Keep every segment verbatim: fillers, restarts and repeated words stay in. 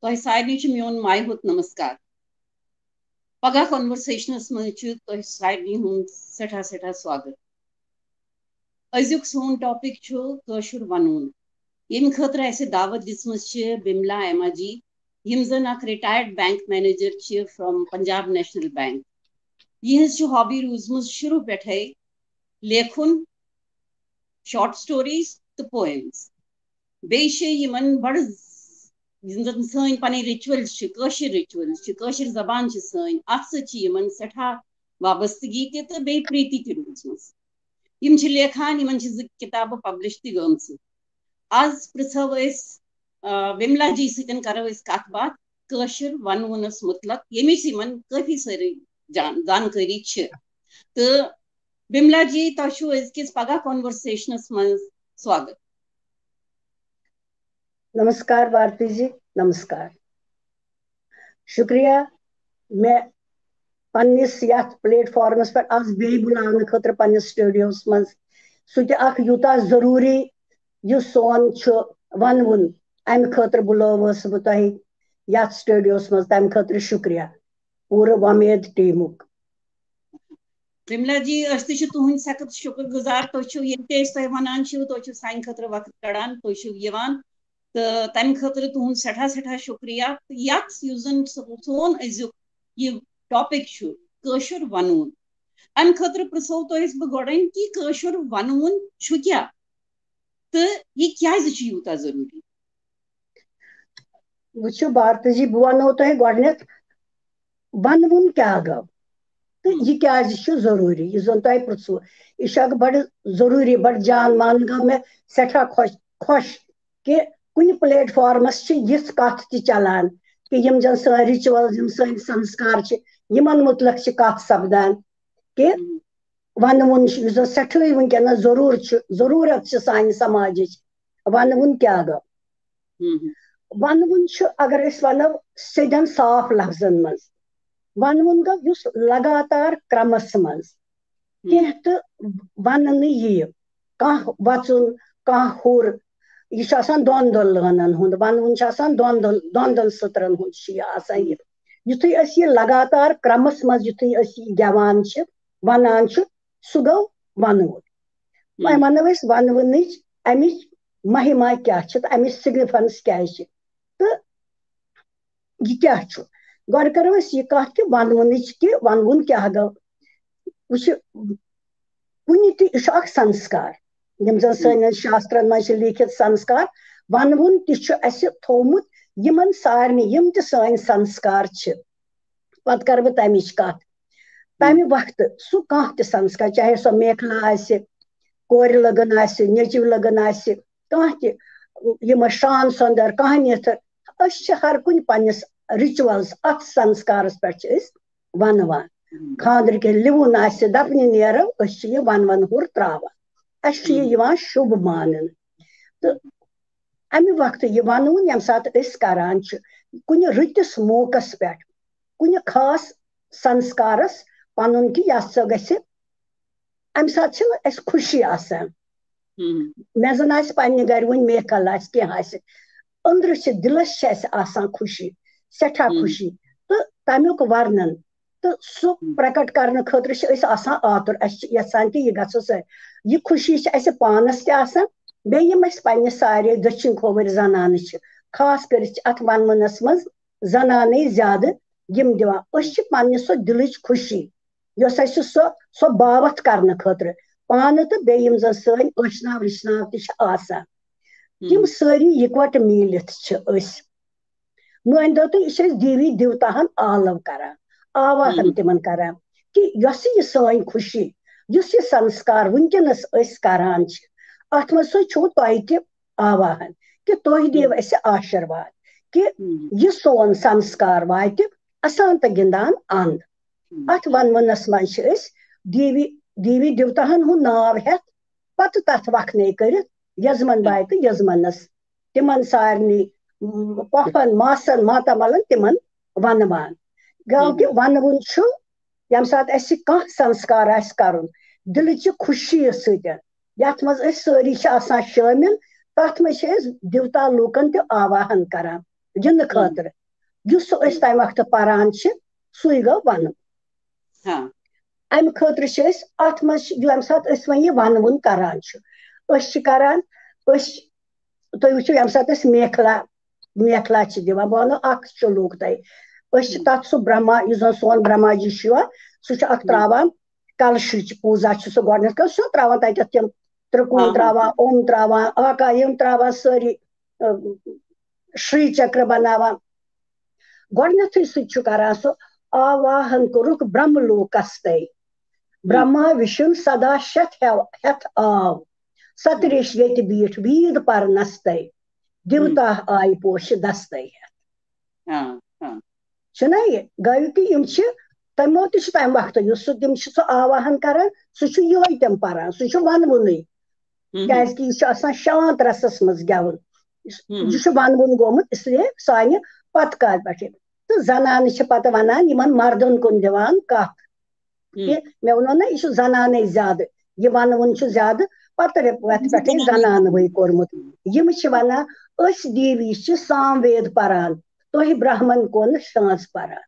تۄہہِ سارنٕے چھُ میون مایہِ ہُت نمسکار۔ پگاہ کانورسیشنس منٛز چھُ تۄہہِ سارنٕے ہُنٛد سٮ۪ٹھاہ سٮ۪ٹھاہ سواگت۔ أزیُک سون ٹاپک چھُ کٲشُر وَنوُن، ییٚمہِ خٲطرٕ اَسہِ دعوت دِژمٕژ چھِ بملا ایما جی، یِم زَن اکھ رِٹایرڈ بینک مینیجر چھِ فرام پنجاب نیشنل بینک۔ یِہٕنٛز چھِ ہابی روٗزمٕژ شروٗع پٮ۪ٹھَے لیکھُن، شارٹ سٹوریز تہٕ پویمز۔ بیٚیہِ چھِ یِمن بڑٕ، یِم زن سٲنۍ پنٕنۍ رچولز چھِ، کٲشِر رچولز چھِ، کٲشِر زبان چھِ سٲنۍ، اتھ سۭتۍ چھِ یِمن سٮ۪ٹھاہ وابستگی تہِ تہٕ بیٚیہِ پریتی تہِ روٗزمٕژ۔ یِم چھِ لیکھان، یِمن چھِ زٕ کِتابہٕ پبلش تہِ گٔمژٕ۔ از پرژھو أسۍ، آ، وملا جی سۭتۍ کرو أسۍ کتھ باتھ کٲشِر ونوُنس متعلق، ییٚمِچ یِمن کٲفی سٲرٕے جان-، زانکٲری چھِ۔ تہٕ بملا جی، تۄہہِ چھُو أزکِس پگاہ کانورسیشنس منٛز سواگت۔ نمسکار بھارتی جی، نمسکار۔ شکریہ مےٚ پننِس یتھ پلیٹ فارمس پٮ۪ٹھ از بیٚیہِ بُلاونہٕ خٲطرٕ پننِس سٹوڈیوس منٛز۔ سُہ تہِ اکھ یوٗتاہ ضروٗری یُس سون چھُ ونوُن، امہِ خٲطرٕ بُلٲوٕس بہٕ تۄہہِ یتھ سٹوڈیوس منٛز، تمہِ خٲطرٕ شکریہ پوٗرٕ وۄمید ٹیمُک۔ بملا جی، أسۍ تہِ چھِ تُہٕنٛدۍ سخت شُکر گُزار۔ تُہۍ چھِو، ییٚلہِ تہِ أسۍ تۄہہِ وَنان چھِو، تُہۍ چھِو سانہِ خٲطرٕ وقت کڑان، تُہۍ چھِو یِوان۔ تہٕ تَمہِ خٲطرٕ تُہُنٛد سٮ۪ٹھاہ سٮ۪ٹھاہ شُکریہ۔ تہٕ یَتھ، یُس زَن سون أزیُک یہِ ٹاپِک چھُ، کٲشُر وَنوُن، اَمہِ خٲطرٕ پرٛژھو تۄہہِ أسۍ بہٕ گۄڈَے کہِ کٲشُر وَنوُن چھُ کیٛاہ؟ تہٕ یہِ کیٛازِ چھُ یوٗتاہ ضروٗری؟ وٕچھِو بھارتی جی، بہٕ وَنو تۄہہِ گۄڈٕنٮ۪تھ، وَنوُن کیٛاہ گوٚو تہٕ یہِ کیٛازِ چھُ ضروٗری، یُس زَن تۄہہِ پرٛژھوُ۔ یہِ چھُ اکھ بڑٕ ضروٗری، بڑٕ جان مان گوٚو مےٚ سٮ۪ٹھاہ خۄش، خۄش کہِ کُنہِ پلیٹ فارمس چھِ یِژھ کتھ تہِ چلان کہِ یِم زَن سٲنۍ رِچوَلز، یِم سٲنۍ سنسکار چھِ، یِمن مُتعلق چھِ کتھ سپدان کہِ وَنوُن چھُ، یُس زَن سٮ۪ٹھاہٕے وٕنکیٚنَس ضروٗر چھُ، ضروٗرت چھِ سانہِ سماجٕچ۔ وَنوُن کیٛاہ گوٚو؟ ہم۔ وَنوُن چھُ، اگر أسۍ وَنو سیٚدٮ۪ن صاف لفظن منٛز، وَنوُن گوٚو یُس لگاتار کرمس منٛز ہم۔ کینٛہہ تہٕ وَننہٕ یِیہِ۔ کانٛہہ وَژُن، کانٛہہ ہُر، یہِ چھُ آسان دۄن دۄن لٲنن ہُنٛد، وَنوُن چھُ آسان دۄن دۄن، دۄن دۄن سطرن ہُنٛد چھُ یہِ آسان یہِ۔ یُتھُے أسۍ یہِ لگاتار کرمس منٛز یُتھُے أسۍ یہِ گٮ۪وان چھِ، وَنان چھِ، سُہ گوٚو وَنوُن۔ وۄنۍ ہم۔ وَنو أسۍ وَنوُنٕچ اَمِچ مہِما کیٛاہ چھِ تہٕ اَمِچ سِگنِفنس کیٛاہ چھِ تہٕ یہِ کیٛاہ چھُ۔ گۄڈٕ کَرو أسۍ یہِ کَتھ کہِ وَنوُنٕچ کہِ وَنوُن کیٛاہ گوٚو۔ وٕچھِ، کُنہِ تہِ، یہِ چھُ اکھ سنسکار، یِم زَن ہم۔ سٲنٮ۪ن شاسترن منٛز چھِ لیٖکھِتھ سنسکار۔ وَنوُن تہِ چھُ اَسہِ تھوٚومُت یِمن سارنٕے، یِم تہِ سٲنۍ سنسکار چھِ۔ پتہٕ کرٕ بہٕ تَمِچ کَتھ۔ تَمہِ وقتہٕ سُہ کانٛہہ تہِ سنسکار، چاہے سۄ میخلا آسہِ، کورِ لگن آسہِ، نیٚچوِ لگن آسہِ، کانٛہہ تہِ، یِم ٲسۍ شران سۄندر، کانٛہہ نیتھٕر، أسۍ چھِ ہر کُنہِ پننِس رِچوَلس، اَتھ سنسکارس پٮ۪ٹھ چھِ أسۍ وَنوان۔ خانٛدرٕ کینٛہہ لِوُن آسہِ، دَپنہِ نیرو، أسۍ چھِ یہِ وَنوُن ہُر ترٛاوان۔ اَسہِ چھُ یہِ یِوان شُبھ ماننہٕ۔ تہٕ اَمہِ وقتہٕ یہِ وَنوُن ییٚمہِ ساتہٕ أسۍ کران چھِ، کُنہِ رٕتِس موقعس پٮ۪ٹھ، کُنہِ خاص سنسکارس پَنُن کہِ یَتھ سۄ گژھِ، اَمہِ ساتہٕ چھِنہٕ اَسہِ خوشی آسان۔ ہم۔ مےٚ زَن آسہِ پننہِ گرِ وُنہِ میکل آسہِ، کینٛہہ آسہِ، أنٛدرٕ چھِ، دِلس چھِ اَسہِ آسان خوشی، سٮ۪ٹھاہ ہم۔ خوشی۔ تہٕ تَمیُک ورنن تہٕ سُہ ہم۔ پرکٹ کرنہٕ خٲطرٕ چھِ أسۍ آسان آتُر، اَسہِ چھِ یژھان کہِ یہِ گژھو سٲری۔ یہِ خوشی چھِ اَسہِ پانس تہِ آسان، بیٚیہِ یِم اَسہِ پننہِ سارے دٔچھِنۍ کھووٕرۍ زنانہٕ چھِ، خاص کٔرِتھ چھِ اَتھ وَنوُنس منٛز زنانٕے زیادٕ یِم دِوان۔ أسۍ چھِ پننہِ سۄ دِلٕچ خوشی، یۄس اَسہِ سۄ، سۄ باوَتھ کرنہٕ خٲطرٕ پانہٕ تہٕ بیٚیہِ یِم زَن سٲنۍ ٲشناو رِشناو تہِ چھِ آسان، تِم ہم۔ سٲری یِکوَٹہٕ میٖلِتھ چھِ أسۍ۔ مٲنۍ تو تُہۍ، یہِ چھِ أسۍ دیوی دیوتاہَن آلو کران، آواہَن ہم۔ تِمَن کران کہِ یۄس یہِ سٲنۍ خوشی، یُس یہِ سنسکار وٕنکیٚنَس أسۍ کران چھِ، اَتھ منٛز سۭتۍ چھُو تۄہہِ تہِ آواہَن کہِ تُہۍ دِیِو ہم۔ اَسہِ آشیٖرواد کہِ ہم۔ یہِ سون سنسکار واتہِ اَسان تہٕ گِنٛدان اَنٛد۔ ہم۔ اَتھ وَنوُنَس منٛز چھِ أسۍ دیوی، دیوی دیوتاہَن ہُنٛد ناو ہٮ۪تھ، پَتہٕ تَتھ وَکھنَے کٔرِتھ یَزمَن باے تہٕ یَزمَنَس، تِمَن سارنٕے، م، پۄپھَن، ماسَن، ماتامالَن تِمَن وَنوان۔ گوٚو کہِ ہم۔ وَنوُن چھُ ییٚمہِ ساتہٕ اَسہِ کانٛہہ سنسکار آسہِ کَرُن، دِلٕچہِ خوشی سۭتۍ، یَتھ منٛز أسۍ سٲری چھِ آسان شٲمِل، تَتھ منٛز چھِ أسۍ دیوتا لوٗکَن تہِ آواہَن کران۔ گِنٛدنہٕ خٲطرٕ۔ یُس سُہ أسۍ تَمہِ وقتہٕ پَران چھِ، سُے گوٚو وَنُن۔ ہاں۔ اَمہِ خٲطرٕ چھِ أسۍ اَتھ منٛز چھِ، ییٚمہِ ساتہٕ أسۍ وۄنۍ یہِ وَنوُن کَران چھِ، أسۍ چھِ کَران، أسۍ، تُہۍ وٕچھِو، ییٚمہِ ساتہٕ أسۍ میخلا، میخلا چھِ دِوان، بہٕ وَنو اَکھ شلوک تۄہہِ۔ أسۍ چھِ تَتھ سُہ برٛہما، یُس زَن سون برٛہما جی چھُ یِوان، سُہ چھُ اَتھ ترٛاوان کَلشٕچ پوٗزا چھُ سُہ گۄڈٕنٮ۪تھ کَران، سُہ ترٛاوان تَتٮ۪تھ تِم ترٛکوٗن ترٛاوان، اوم ترٛاوان، آکا یِم ترٛاوان سٲری، اَ، شری چکر بناوان۔ گۄڈٕنیتھٕے سُہ چھُ کران سُہ آواہن کوٚرُکھ برٛہمہٕ لوکس تہِ۔ برٛہما وِشُن سدا شتھ ہٮ۪و-، ہٮ۪تھ آو۔ ستریش ییٚتہِ بیٖٹھ ویٖد پرنس تہِ۔ دیوتا آیہِ پوشہِ دستَے ہٮ۪تھ۔ ہاں، ہاں۔ چھُنہ یہِ؟ گوٚو کہِ یِم چھِ، تِمو تہِ چھُ تَمہِ وقتہٕ، یُس سُہ، تِم چھِ سُہ آواہن کران، سُہ چھُ یِہوٚے تِم پران، سُہ چھُ ونوُنٕے۔ کیازِ کہِ یہِ چھُ آسان شانت رسس منٛز گٮ۪وُن۔ یہِ چھُ ونوُن گوٚمُت، اس لیے سانہِ پتہٕ کالہِ پٮ۪ٹھٕ۔ تہٕ زنانہٕ چھِ پتہٕ ونان یِمن مردن کُن دِوان کتھ۔ کہِ مےٚ ووٚنو نہ، یہِ چھُ زنانے زیادٕ، یہِ ونوُن چھُ زیادٕ، پتہٕ رٮ۪تھ پٮ۪ٹھے زنانہٕ وٕے کوٚرمُت۔ یِم چھِ ونان، أسۍ دیوی چھِ سام وید پران، تُہۍ برہمن کُن شانٛز پران۔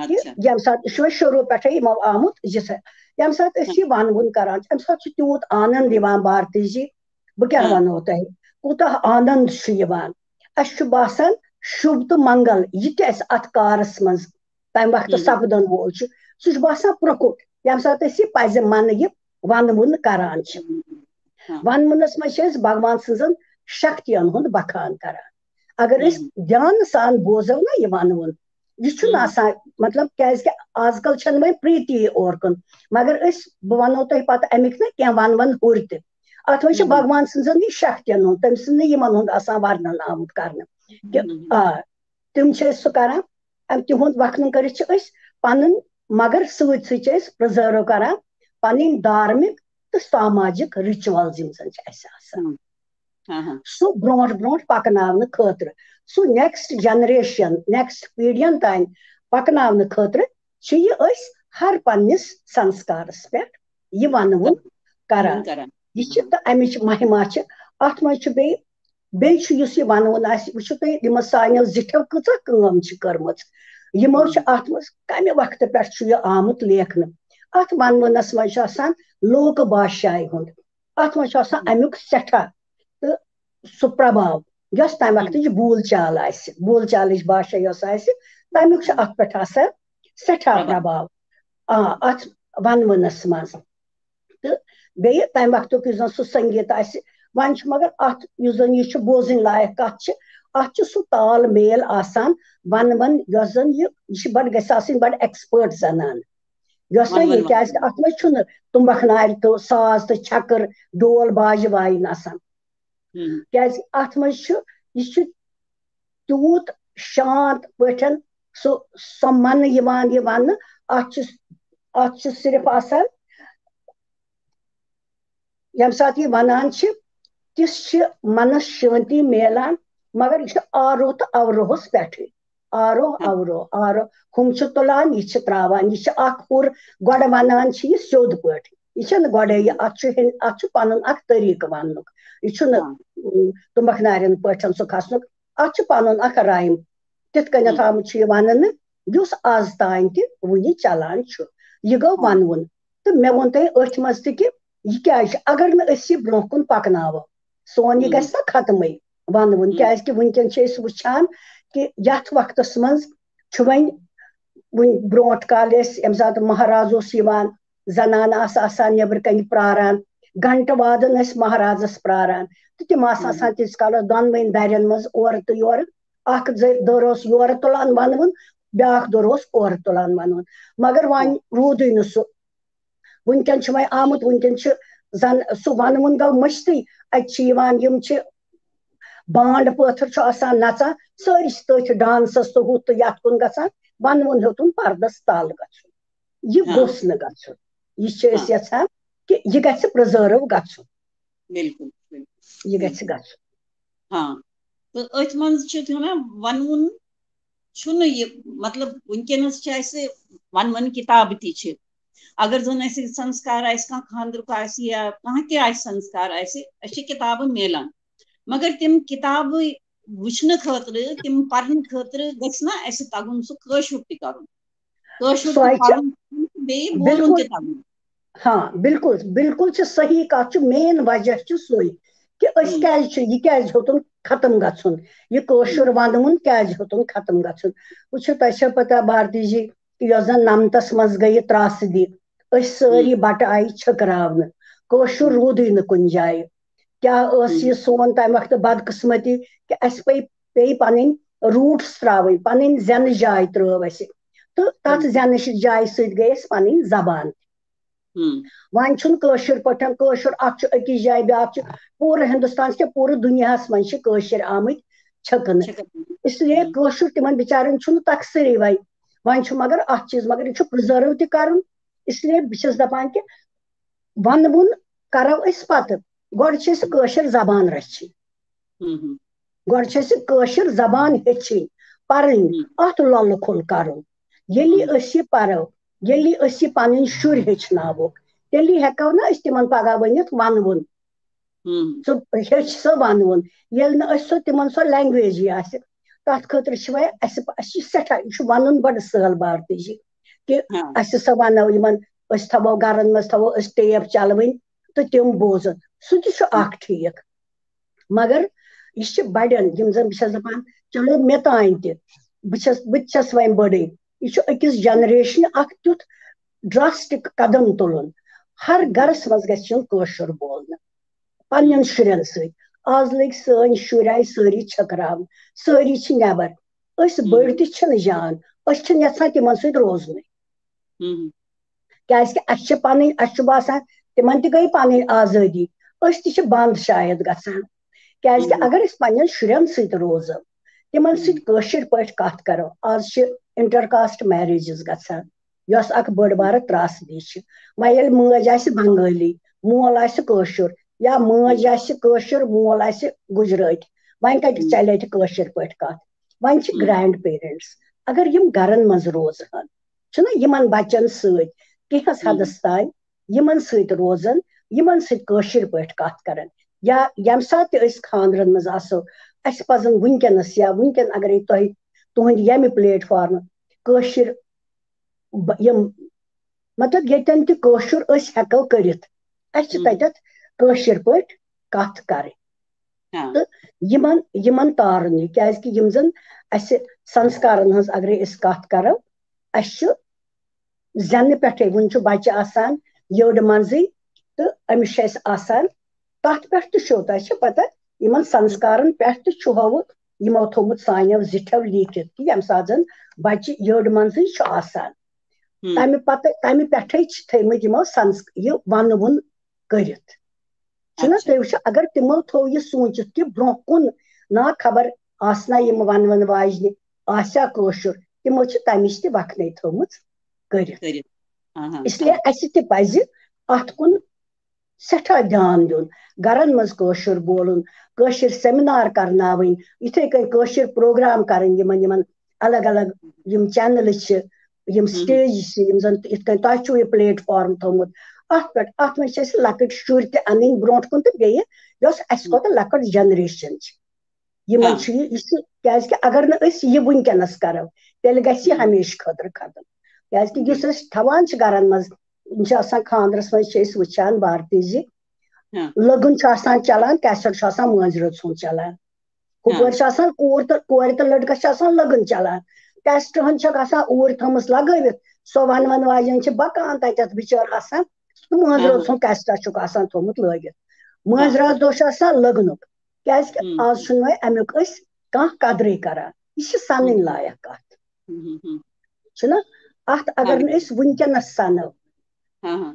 کہِ ییٚمہِ ساتہٕ یہِ چھُ وۄنۍ شروٗع پٮ۪ٹھے یِمو آمُت، یہِ سا-، ییٚمہِ ساتہٕ أسۍ یہِ ونوُن کران چھِ، اَمہِ ساتہٕ چھُ تیوٗت آنند یِوان بھارتی جی، بہٕ کیٛاہ وَنو تۄہہِ، کوٗتاہ آنند چھُ یِوان۔ اَسہِ چھُ باسان شُبھ تہٕ منگل، یہِ تہِ اَسہِ اَتھ کارَس منٛز تَمہِ وقتہٕ سَپدَن وول چھُ، سُہ چھُ باسان پرٛوٚکُٹ، ییٚمہِ ساتہٕ أسۍ یہِ پَزِ مَنہٕ یہِ وَنوُن کران چھِ۔ وَنوُنَس منٛز چھِ أسۍ بھگوان سٕنٛزَن شکتِیَن ہُنٛد بخان کران۔ اگر أسۍ دھیانہٕ سان بوزو نہ یہِ وَنوُن، یہِ چھُنہٕ آسان، مطلب، کیازِ کہِ آز کل چھَنہٕ وۄنۍ پریتی اور کُن، مگر أسۍ، بہٕ وَنو تۄہہِ پَتہٕ اَمِکۍ نہ کینٛہہ وَنوُن ہُرۍ تہِ۔ اَتھ منٛز چھِ بھگوان سٕنٛزَن یہِ شکتِیَن ہُنٛد، تٔمۍ سٕنٛدِ یِمَن ہُنٛد آسان ورنن آمُت کرنہٕ۔ کہِ آ، تِم چھِ أسۍ سُہ کران، اَمہِ تِہُنٛد وَکھنہٕ کٔرِتھ چھِ أسۍ پَنُن، مگر سۭتۍ سۭتۍ چھِ أسۍ پرزٲرٕو کران پَنٕنۍ دھارمِک تہٕ ساماجِک رِچوَلز یِم زَن چھِ اَسہِ آسان۔ سُہ برونٛٹھ برونٛٹھ پَکناونہٕ خٲطرٕ، سُہ نیکسٹ جنریشن، نیکسٹ پیٖڑین تام پَکناونہٕ خٲطرٕ چھِ یہِ أسۍ ہر پننِس سنسکارس پٮ۪ٹھ یہِ وَنوُن کران۔ یہِ چھِ تہٕ اَمِچ مہما چھِ، اَتھ منٛز چھُ بیٚیہِ، بیٚیہِ چھُ یُس یہِ وَنوُن آسہِ، وٕچھِو تُہۍ، یِمو سانیو زِٹھیو کۭژاہ کٲم چھِ کٔرمٕژ۔ یِمو چھِ اَتھ منٛز کَمہِ وقتہٕ پٮ۪ٹھ چھُ یہِ آمُت لیکھنہٕ۔ اَتھ وَنوُنَس منٛز چھُ آسان لوکہٕ بادشاہی ہُنٛد، اَتھ منٛز چھُ آسان اَمیُک سٮ۪ٹھاہ تہٕ سُہ پرباو، یۄس تَمہِ وقتٕچ بول چال آسہِ، بول چالٕچ باشا یۄس آسہِ، تَمیُک چھُ اَتھ پٮ۪ٹھ آسان سٮ۪ٹھاہ پرباو۔ آ، اَتھ وَنوُنَس منٛز۔ تہٕ بیٚیہِ تَمہِ وقتُک یُس زَن سُہ سنگیٖت آسہِ، وۄنۍ چھُ مگر اَتھ یُس زَن یہِ چھُ بوزٕنۍ لایق کَتھ چھِ، اَتھ چھُ سُہ تال میل آسان وَنوُن، یۄس زَن یہِ، یہِ چھِ بَڑٕ، گژھِ آسٕنۍ بَڑٕ ایکسپٲرٹ زَنان۔ یۄس نہ یہِ، کیازِ کہِ اَتھ منٛز چھُنہٕ تُمبکھ نارِ تہٕ ساز تہٕ چھکٕر، ڈول باجہِ وایِنۍ آسان۔ کیازِ اَتھ منٛز چھُ، یہِ چھُ تیوٗت شانت پٲٹھۍ سُہ، سۄ مَنہٕ یِوان، یہِ وَنہٕ، اَتھ چھُ، اَتھ چھُ صرف آسان، ییٚمہِ ساتہٕ یہِ وَنان چھِ، تِژھ چھِ مَنَس شانتی میلان، مگر یہِ چھُ آروہ تہٕ اَوروہَس پٮ۪ٹھٕے۔ آروہ، اَوروہ، آروہ، ہُم چھِ تُلان، یہِ چھِ ترٛاوان، یہِ چھِ اَکھ ہُر، گۄڈٕ وَنان چھِ یہِ سیوٚد پٲٹھۍ، یہِ چھَنہٕ گۄڈَے یہِ، اَتھ چھُ ہِن-، اَتھ چھُ پَنُن اَکھ طریٖقہٕ وَننُک، یہِ چھُنہٕ، اۭں، تُمبَکھ نارٮ۪ن پٲٹھۍ سُہ کھَسنُک، اَتھ چھُ پَنُن اَکھ رایِم۔ تِتھ کٔنٮ۪تھ آمُت چھُ یہِ وَننہٕ، یُس آز تام تہِ وُنہِ چَلان چھُ۔ یہِ گوٚو وَنوُن۔ تہٕ مےٚ ووٚن تۄہہِ أتھۍ منٛز تہِ کہِ یہِ کیٛازِ چھُ، اگر نہٕ أسۍ یہِ برٛونٛہہ کُن پَکناوو، سون یہِ گژھِ نا ختمٕے وَنوُن، کیٛازِ کہِ وٕنکٮ۪ن چھِ أسۍ وٕچھان کہِ یَتھ وقتَس منٛز چھُ وۄنۍ، وٕنۍ برٛونٛٹھ کالہِ ٲسۍ، ییٚمہِ ساتہٕ مہراز اوس یِوان، زنانہٕ آسہٕ آسان نیٚبرٕ کَنہِ پرٛاران، گھنٹہٕ وادَن ٲسۍ مہرازَس پرٛاران، تہٕ تِم آسہٕ آسان تیٖتِس کالَس دۄنوٕنۍ دَرٮ۪ن منٛز اورٕ تہٕ یورٕ، اَکھ زٕ دٔر اوس یورٕ تُلان وَنوُن، بیٛاکھ دٔر اوس اورٕ تُلان وَنوُن۔ مگر وۄنۍ روٗدُے نہٕ سُہ۔ وٕنکٮ۪ن چھُ وۄنۍ آمُت، وٕنکٮ۪ن چھُ زَن سُہ وَنوُن گوٚو مٔشتٕے۔ اَتہِ چھِ یِوان، یِم چھِ بانڈ پٲتھر چھُ آسان نَژان، سٲری چھِ تٔتھۍ ڈانسَس تہٕ ہُتھ تہٕ یَتھ کُن گژھان، وَنوُن ہیوٚتُن پَردَس تَل گژھُن۔ یہِ گوٚژھ نہٕ گژھُن۔ یہِ چھِ أسۍ یَژھان کہِ یہِ گژھِ پرٛزٲرٕو گژھُن۔ بِلکُل، بِلکُل۔ یہِ گژھِ گژھُن۔ ہاں، تہٕ أتھۍ منٛز چھُ تھوڑا وَنوُن چھُنہٕ یہِ، مطلب، وٕنکیٚنَس چھِ اَسہِ وَنوُن کِتابہٕ تہِ چھِ۔ اگر زَن اَسہِ سنسکار آسہِ، کانٛہہ خانٛدرُک آسہِ یا کانٛہہ تہِ آسہِ سنسکار آسہِ، اَسہِ چھِ کِتابہٕ میلان۔ مگر تِم کِتابہٕ وٕچھنہٕ خٲطرٕ، تِم پرنہٕ خٲطرٕ گژھِ نہ اَسہِ تَگُن سُہ کٲشُر تہِ کَرُن۔ کٲشُر تہِ سۄے چھِ پَرُن تہٕ بیٚیہِ بولُن بِلکُل۔ تہِ تَگُن۔ ہاں، بِلکُل، بِلکُل چھِ صحیح کَتھ، چھُ مین وجہ چھُ سُے کہِ أسۍ ہم۔ کیٛازِ چھُ، یہِ کیٛازِ ہیوٚتُن ختم گژھُن، یہِ کٲشُر وَنوُن کیٛازِ ہیوٚتُن ختم گژھُن۔ وٕچھِو، تۄہہِ چھےٚ پَتہ بھارتی جی، یۄس زَن نَمتَس منٛز گٔیہِ ترٛاسہٕ دی، أسۍ سٲری بَٹہٕ آیہِ چھٔکراونہٕ، کٲشُر روٗدٕے نہٕ کُنہِ جایہِ۔ کیٛاہ ٲس یہِ سون تَمہِ وقتہٕ بدقٕسمتی کہِ اَسہِ پے، پیٚیہِ پَنٕنۍ روٗٹٕس ترٛاوٕنۍ، پَنٕنۍ زٮ۪نہٕ جاے ترٛٲو اَسہِ، تہٕ تَتھ زٮ۪نہٕ جایہِ سۭتۍ گٔے اَسہِ پَنٕنۍ زبان۔ ہم۔ وۄنۍ چھُنہٕ کٲشُر پٲٹھۍ، کٲشُر اکھ چھُ أکِس جایہِ، بیٛاکھ چھُ پوٗرٕ ہِندُستانَس کیٛاہ پوٗرٕ دُنیاہَس منٛز چھِ کٲشِرۍ آمٕتۍ چھٔکنہٕ۔ چھِ کران۔ اس لیے ہم۔ کٲشُر تِمن بِچارٮ۪ن چھُنہٕ تَکثرٕے وۄنۍ۔ وۄنۍ چھُ مگر اَتھ چیٖز، مگر یہِ چھُ پرٛزٲرٕو تہِ کَرُن۔ اس لیے بہٕ چھَس دَپان کہِ وَنوُن کَرو أسۍ پَتہٕ۔ گۄڈٕ چھِ أسۍ کٲشِر زبان رَچھِنۍ۔ ہم، ہم۔ گۄڈٕ چھِ اَسہِ کٲشِر زبان ہیٚچھِنۍ، پَرٕنۍ، ہم۔ اَتھ لۄلہٕ کھول کَرُن۔ ییٚلہِ ہم۔ أسۍ یہِ پَرو، ییٚلہِ أسۍ یہِ پَنٕنۍ شُرۍ ہیٚچھناووکھ، تیٚلی ہٮ۪کو نہ أسۍ تِمن پَگاہ ؤنِتھ وَنوُن۔ ہم۔ سُہ ہیٚچھ سۄ وَنوُن۔ ییٚلہِ نہٕ أسۍ سۄ تِمن سۄ language یی آسہِ، تَتھ خٲطرٕ چھِ وۄنۍ اَسہِ، اَسہِ چھِ سٮ۪ٹھاہ، یہِ چھُ وَنُن بَڑٕ سہل بھارتی جی کہِ ہاں۔ اَسہِ سۄ وَنو یِمن، أسۍ تھاوو گرن منٛز، تھاوو أسۍ ٹیپ چلوٕنۍ تہٕ تِم بوزن، سُہ تہِ چھُ اکھ ٹھیٖک۔ مگر یہِ چھِ بڑٮ۪ن، یِم زن بہٕ چھَس دَپان، چلو مےٚ تام تہِ، بہٕ چھَس، بہٕ تہِ چھَس وۄنۍ بٔڑٕے۔ یہِ چھُ أکِس جنریشنہِ اکھ تیُتھ drastic قدم تُلُن۔ ہر گرس منٛز گژھِ یُن کٲشُر بولنہٕ پننٮ۪ن شُرٮ۪ن سۭتۍ۔ آز لٔگۍ سٲنۍ شُرۍ آیہِ سٲری چھٔکراونہٕ، سٲری چھِ نٮ۪بر۔ أسۍ بٔڑۍ تہِ چھِنہٕ جان، أسۍ چھِنہٕ یژھان تِمن سۭتۍ روزنُے۔ ہم۔ کیازِ کہِ اَسہِ چھِ پَنٕنۍ، اَسہِ چھُ باسان تِمن تہِ گٔے پَنٕنۍ آزٲدی، أسۍ تہِ چھِ بنٛد شاید گژھان۔ کیازِ کہِ مم۔ اگر أسۍ پننٮ۪ن شُرٮ۪ن سۭتۍ روزو، تِمن سۭتۍ کٲشِر پٲٹھۍ کتھ کرو، آز چھِ inter caste marriages گژھان، یۄس اکھ بٔڑ بارٕ ترٛاس دی چھِ۔ وۄنۍ ییٚلہِ مٲج آسہِ بنگٲلی، مول آسہِ کٲشُر، یا مٲج آسہِ کٲشُر، مول آسہِ گُجرٲتۍ، وۄنۍ کتہِ چلہِ اتہِ کٲشِر پٲٹھۍ کتھ؟ وۄنۍ چھِ مم۔ گرینڈ پیرنٹس، اگر یِم گرن منٛز روزہن، چھُنہ یِمن بچن سۭتۍ کینٛہس مم۔ حدس تام یِمن سۭتۍ روزن، یِمن سۭتۍ کٲشِر پٲٹھۍ کتھ کرن، یا ییٚمہِ ساتہٕ تہِ أسۍ خانٛدرن منٛز آسو، اَسہِ پزن وٕنکیٚنس یا وٕنکیٚن اگرے تۄہہِ، تُہنٛدِ ییٚمہِ پلیٹ فارمہٕ کٲشِر ب-، یِم، مطلب، ییٚتٮ۪ن تہِ کٲشُر أسۍ ہٮ۪کو کٔرِتھ، اَسہِ چھِ ہم۔ تَتٮ۪تھ کٲشِر پٲٹھۍ کَتھ کَرٕنۍ۔ ہاں۔ تہٕ یِمن، یِمن تارُن یہِ، کیازِ کہِ یِم زن اَسہِ سنسکارن ہٕنٛز اگرے أسۍ کَتھ کرو، اَسہِ چھُ زٮ۪نہٕ پٮ۪ٹھے، وُنہِ چھُ بچہِ آسان یٔڈ منٛزٕے، تہٕ أمِس چھُ اَسہِ آسان تَتھ پٮ۪ٹھ تہِ چھُ، تۄہہِ چھِ پتہ، یِمن سنسکارن پٮ۪ٹھ تہِ چھُ ہووُکھ یِمو تھوٚومُت سانیو زِٹھٮ۪و لیٖکھِتھ کہِ ییٚمہِ ساتہٕ زن بچہِ یٔڈ منٛزٕے چھُ آسان، ہم۔ تمہِ پتہٕ، تمہِ پٮ۪ٹھے چھِ تھٲومٕتۍ یِمو سنس-، یہِ ونوُن کٔرِتھ۔ چھُنہ اچھا۔ تُہۍ وٕچھِو، اگر تِمو تھوٚو یہِ سوٗنٛچِتھ کہِ برونٛہہ کُن نا خبر آسنا یِم ونوَن واجنہِ، آسیا کٲشُر، تِمو چھِ تمِچ تہِ وکھنے تھٲومٕژ کٔرِتھ۔ کٔرِتھ۔ ہاں، ہاں، اس لیے ہاں۔ اسہِ تہِ پزِ اتھ کُن سٮ۪ٹھاہ دیان دیُن، گرن منٛز کٲشُر بولُن، کٲشِر سیمینار کرناوٕنۍ، یِتھے کٔنۍ کٲشِر پروگرام کرٕنۍ یِمن، یِمن الگ الگ یِم چینلہٕ چھِ، یِم ہم۔ سٹیج چھِ، یِم زن یِتھ کٔنۍ تۄہہِ چھُو یہِ پلیٹ فارم تھوٚومُت، اتھ پٮ۪ٹھ، اتھ منٛز چھِ أسۍ لۄکٕٹۍ شُرۍ تہِ انٕنۍ برونٛٹھ کُن تہٕ بیٚیہِ یۄس اسہِ کھۄتہٕ لۄکٕٹ جنریشن چھِ، یِمن ہاں۔ چھُ یہِ، یہِ چھُ، کیازِ کہِ اگر نہٕ أسۍ یہِ وٕنکیٚنس کرو، تیٚلہِ گژھِ یہِ ہم۔ ہمیشہٕ خٲطرٕ ختم۔ کیازِ کہِ یُس أسۍ تھاوان چھِ گرن منٛز، یِم چھِ آسان خانٛدرس منٛز چھِ أسۍ وٕچھان بھارتی زِ ہاں۔ لٔگُن چھُ آسان چلان، کیسٹ چھُ آسان مٲنٛزِ رٲژ ہُنٛد چلان، ہُپٲرۍ ہاں۔ چھِ آسان کوٗر تہٕ، کورِ تہٕ لٔڑکس چھِ آسان لٔگُن چلان، کیسٹ ہن چھکھ آسان اوٗرۍ تھٲومٕژ لگٲوِتھ، سۄ ونوَن واجٮ۪ن چھِ بکان تتٮ۪تھ بِچٲر آسان، سُہ مٲنٛزِ ہاں۔ رٲژ ہُنٛد کیسٹا چھُکھ آسان تھوٚومُت لٲگِتھ، مٲنٛزِ ہاں۔ راتھ دۄہ چھُ آسان لٔگنُک، کیازِ کہِ ہم۔ آز چھُنہٕ وۄنۍ امیُک أسۍ کانٛہہ قدرٕے کران۔ یہِ چھِ سنٕنۍ ہم۔ لایق کتھ۔ ہم، ہم، ہم۔ چھُنہ؟ اتھ اگر ہاں۔ نہٕ أسۍ وٕنکیٚنس سنو، ہاں، ہاں۔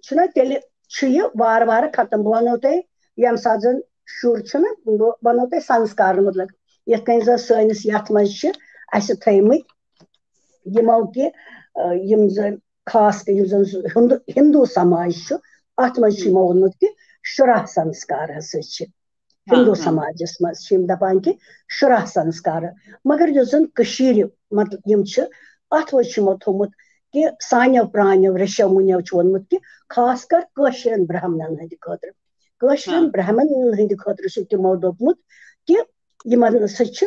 چھُنہ، تیٚلہِ چھُ یہِ وارٕ وارٕ ختم۔ بہٕ ونو تۄہہِ، ییٚمہِ ساتہٕ زن شُر چھُنہ، بہٕ ونو تۄہہِ سنسکارن مُتعلق۔ یِتھ کٔنۍ زن سٲنِس یتھ منٛز چھِ اسہِ تھٲومٕتۍ یِمو کہِ، آ، یِم زن خاص کر یِم زن ہندو، ہندو سماج چھُ، اتھ منٛز چھُ یِمو ووٚنمُت کہِ شُراہ سنسکار ہسا چھِ۔ ہاں، ہندو ہاں۔ سماجس منٛز چھِ یِم دپان کہِ شُراہ سنسکار، مگر یُس زن کٔشیٖرِ، مطلب، یِم چھِ، اتھ منٛز چھُ یِمو تھوٚومُت کہِ سانیو پرانیو رشو مُنیو چھُ ووٚنمُت کہِ خاص کر کٲشرٮ۪ن برہمنن ہٕنٛدِ خٲطرٕ، کٲشرٮ۪ن ہاں۔ برہمنن ہٕنٛدِ خٲطرٕ چھُ تِمو دوٚپمُت کہِ یِمن سۭتۍ چھِ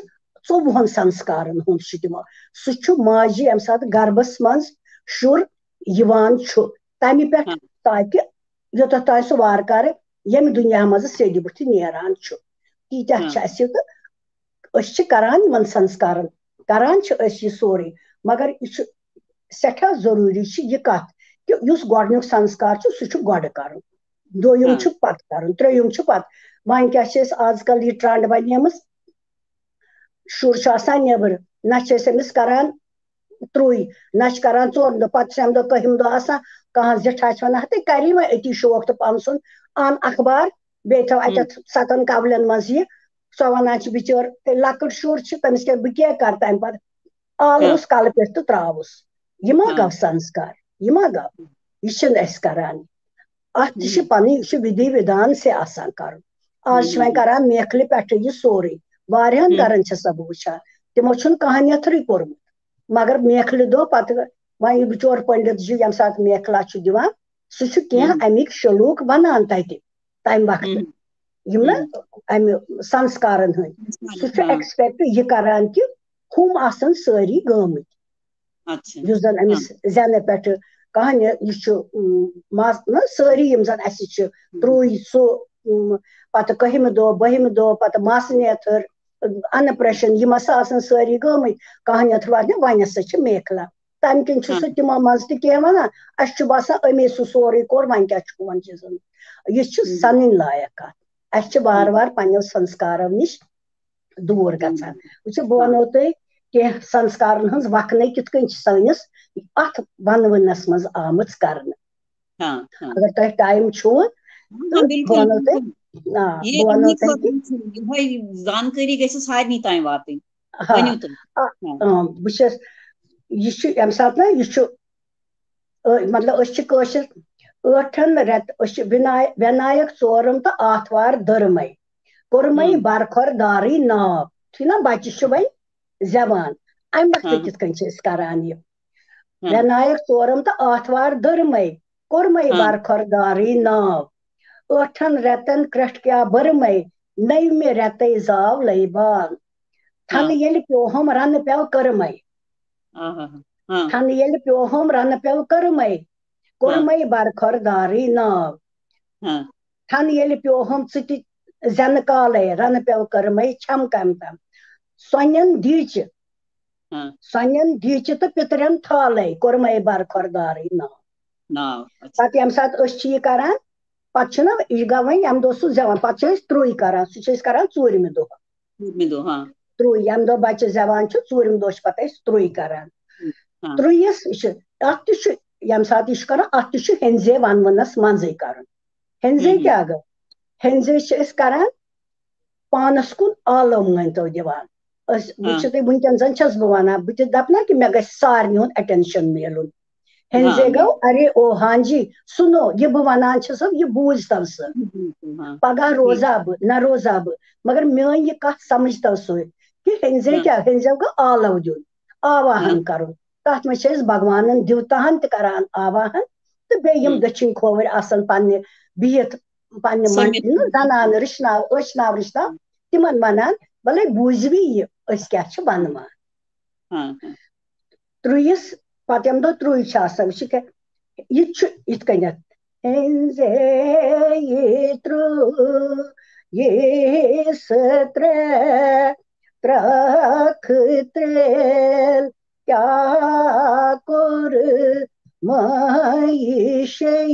ژوٚوُہن سنسکارن ہُنٛد چھُ تِمو۔ سُہ چھُ ماجہِ ییٚمہِ ساتہٕ گربس منٛز شُر یِوان چھُ، تمہِ پٮ۪ٹھ ہاں۔ تاکہِ یوٚتتھ تام سُہ وارٕ کارٕ ییٚمہِ دُنیا منٛز سیٚدِ بُتھِ نیران چھُ۔ تیٖتیٛاہ ہاں۔ چھِ اَسہِ تہٕ أسۍ چھِ کران یِمن سنسکارن، کران چھِ أسۍ یہِ سورُے، مگر یہِ چھُ سٮ۪ٹھاہ ضروٗری چھِ یہِ کتھ کہِ یُس گۄڈٕنیُک سنسکار چھُ، سُہ چھُ گۄڈٕ کرُن، دوٚیُم ہاں۔ چھُ پتہٕ کرُن، ترٛیٚیُم چھُ پتہٕ۔ وۄنۍ کیٛاہ چھِ أسۍ آز کل یہِ ٹرٛنٛڈ بنیمٕژ؟ شُر چھُ آسان نیٚبرٕ، نہ چھِ أسۍ أمِس کران ترٛوے، نہ چھِ کران ژور دۄہ، پتہٕ چھِ اَمہِ دۄہ کٔہِم دۄہ آسان، کانٛہہ زِٹھا چھِ وَنان، "ہتے کری وۄنۍ أتی شوق تہٕ پَنُن سُنٛد اَن اخبار، بیٚیہِ تھاو ہُم۔ اَتٮ۪تھ ستن کولٮ۪ن منٛز یہِ۔" سۄ وَنان چھِ بِچٲر، "تیٚلہِ لۄکُٹ شُر چھُ، تٔمِس کیٛاہ، بہٕ کیٛاہ کرٕ تَمہِ پتہٕ؟" آلہٕ ہاں۔ اوس کلہٕ پٮ۪ٹھ تہٕ ترٛاوُس۔ یہِ ما ہاں۔ گوٚو سنسکار؟ یہِ ما گوٚو؟ یہِ چھِنہٕ أسۍ کران۔ اَتھ تہِ چھِ ہُم۔ پَنٕنۍ، یہِ چھُ وِدھی وِدھان سے آسان کَرُن۔ آز چھِ وۄنۍ ہُم۔ کَران میکھلہِ پٮ۪ٹھٕ یہِ سورُے۔ واریاہَن ہُم۔ گَرَن چھَس بہٕ وٕچھان، تِمو چھُنہٕ کانٛہہ نیتھرٕے کوٚرمُت۔ مگر میکھلہِ دۄہ پَتہٕ وۄنۍ یہِ بِچور پنڈت جی ییٚمہِ ساتہٕ میکھلا چھُ دِوان، سُہ چھُ کینٛہہ ہُم۔ اَمِکۍ شلوک وَنان تَتہِ تَمہِ وقتہٕ۔ ہُم۔ یِم نہ ہُم۔ اَمہِ سنسکارَن ہٕنٛدۍ۔ سُہ چھُ ہاں۔ ایکسپیکٹ یہِ کَران کہِ ہُم آسَن سٲری گٲمٕتۍ۔ اچھا۔ یُس زَن أمِس ہاں۔ زینہٕ پٮ۪ٹھٕ کانہِ یہِ چھُ، اُم، ماس-، نہ سٲری یِم زَن اَسہِ چھِ، ہُم۔ ترٛوے سُہ، اُم، پَتہٕ کٔہِمہِ دۄہ، بٔہِمہِ دۄہ، پَتہٕ ماس نیتھٕر، اَنپرٛشن، یِم ہسا آسَن سٲری گٲمٕتۍ۔ کانہِ نیتھٕر واتنہِ وۄنۍ ہسا چھِ میکھلا۔ تَمہِ کِنۍ چھُ ہاں۔ سُہ تِمو منٛز تہِ کینٛہہ وَنان، اَسہِ چھُ باسان أمے سُہ سورُے کوٚر، وۄنۍ کیٛاہ چھُ کُمَن چیٖزَن؟ یہِ چھُ ہُم۔ سَنٕنۍ لایق کَتھ۔ اَسہِ چھِ وارٕ ہُم۔ وارٕ پنٛنیو سنسکارو نِش دوٗر ہُم۔ گژھان۔ وٕچھِو، بہٕ ہاں۔ وَنو تۄہہِ کینٛہہ سنسکارن ہٕنٛز وَکھنَے کِتھ کٔنۍ چھِ سٲنِس اَتھ وَنوٕنَس منٛز آمٕژ کرنہٕ۔ ہاں، ہاں۔ اگر تۄہہِ ٹایم چھُو، ہاں، تہٕ بہٕ بِلکُل، وَنو تۄہہِ، بِلکُل۔ آ، یہِ بہٕ وَنو اَمِچ تۄہہِ کہِ وۄنۍ چھِ یِہوٚے زانکٲری گژھِ سارنٕے تام واتٕنۍ۔ ہاں، ؤنِو تُہۍ۔ آ، ہاں۔ آ، بہٕ چھَس، یہِ چھُ ییٚمہِ ساتہٕ نہ، یہِ چھُ، آ، مطلب، أسۍ چھِ کٲشِر، ٲٹھن رٮ۪ت-، أسۍ چھِ وِناے-، وِنایک ژورُم تہٕ آتھوار دٔرمَے، کوٚرمَے ہُم۔ برخوردارٕے ناو۔ ٹھیٖک نا، بَچہِ چھُ وۄنۍ زٮ۪وان۔ اَمہِ وقتہٕ ہاں۔ کِتھ کٔنۍ چھِ أسۍ کران یہِ؟ ہاں۔ وِنایک ژورُم تہٕ آتھوار دٔرمَے، کوٚرمَے ہاں۔ برخوردارٕے ناو۔ ٲٹھن رٮ۪تن کرٛٹھ کیٛاہ بٔرمَے، نٔیمہِ رٮ۪تَے زاو لٔیبان۔ تھنہٕ ہاں۔ ییٚلہِ پیوہم رنہٕ پیو کٔرمَے۔ آہا۔ ہاں۔ تھنہٕ ییٚلہِ پیوہم رنہٕ پیو کٔرمَے، ہاں۔ کوٚرمَے برخوردارٕے ناو۔ ہاں۔ تھنہٕ ییٚلہِ پیوہم ژٕ تہِ زٮ۪نہٕ کالَے، رنہٕ پیو کٔرمَے چھم کم تم۔ سۄنٮ۪ن دیٖچہِ، ہاں۔ سۄنٮ۪ن دیٖچہِ تہٕ پِترٮ۪ن تھالَے، کوٚرمَے برخوردارٕے ناو۔ ناو، اچھا۔ پتہٕ ییٚمہِ ساتہٕ أسۍ چھِ یہِ کران، پتہٕ چھُنہ یہِ گوٚو وۄنۍ ییٚمہِ دۄہ سُہ زٮ۪وان، پتہٕ چھِ أسۍ ترٛوے کران، سُہ چھِ أسۍ کران ژوٗرمہِ دۄہ۔ ژوٗرمہِ دۄہ، ہاں۔ ترٛوے، ییٚمہِ دۄہ بچہِ زٮ۪وان چھُ، ژوٗرمہِ دۄہ چھِ پتہٕ أسۍ ترٛوے کران۔ ہاں۔ ترٛویِس یہِ چھُ، اَتھ تہِ چھُ، ییٚمہِ ساتہٕ یہِ چھُ کران، اَتھ تہِ چھُ ہیٚنٛزے وَنوُنَس منٛزٕے کرُن۔ ہیٚنٛزے ہم، ہم۔ کیٛاہ گوٚو؟ ہیٚنٛزے چھِ أسۍ کران پانَس کُن آلو مٲنۍ تو دِوان۔ أسۍ، بہٕ ہاں۔ چھِ تۄہہِ وٕنکیٚن زَن چھَس بہٕ وَنان، بہٕ تہِ دَپہٕ نا کہِ مےٚ گژھِ سارنٕے ہُنٛد attention میلُن۔ ہیٚنٛزے ہاں۔ گوٚو، ارے او ہاں جی، سُنو، یہِ بہٕ وَنان چھَسو، یہِ بوٗزتو سُہ۔ ہاں۔ پگاہ ٹھیٖک۔ روزا بہٕ، نہ روزا بہٕ، مگر میٲنۍ یہِ کَتھ سَمجھتو سُہ کہِ ہیٚنٛزے ہاں۔ کیٛاہ، ہیٚنٛزیو گوٚو آلو دیُن، آواہَن ہاں۔ کَرُن۔ تَتھ منٛز چھِ أسۍ بھگوانَن دیوتاہَن تہِ کران آواہَن، تہٕ بیٚیہِ یِم ہم۔ دٔچھِنۍ کھووٕرۍ آسَن پنٛنہِ بِہِتھ، پنٛنہِ سۄ من-، مےٚ نہ زنانہٕ رِشناو، أچھناو رِشناو، تِمن وَنان، وَلَے بوٗزوٕے یہِ، أسۍ کیٛاہ چھِ وَنوان۔ ہاں، ہاں۔ ترٛویِس، پَتہٕ ییٚمہِ دۄہ ترٛوے چھِ آسان، وٕچھِو کیٛاہ، یہِ تہِ چھُ یِتھ کٔنٮ۪تھ، ہیٚنٛزے یہِ ترٛویِس ترٛےٚ ترٛکھ ترٛیل، کیٛاہ کوٚر مٲیِشے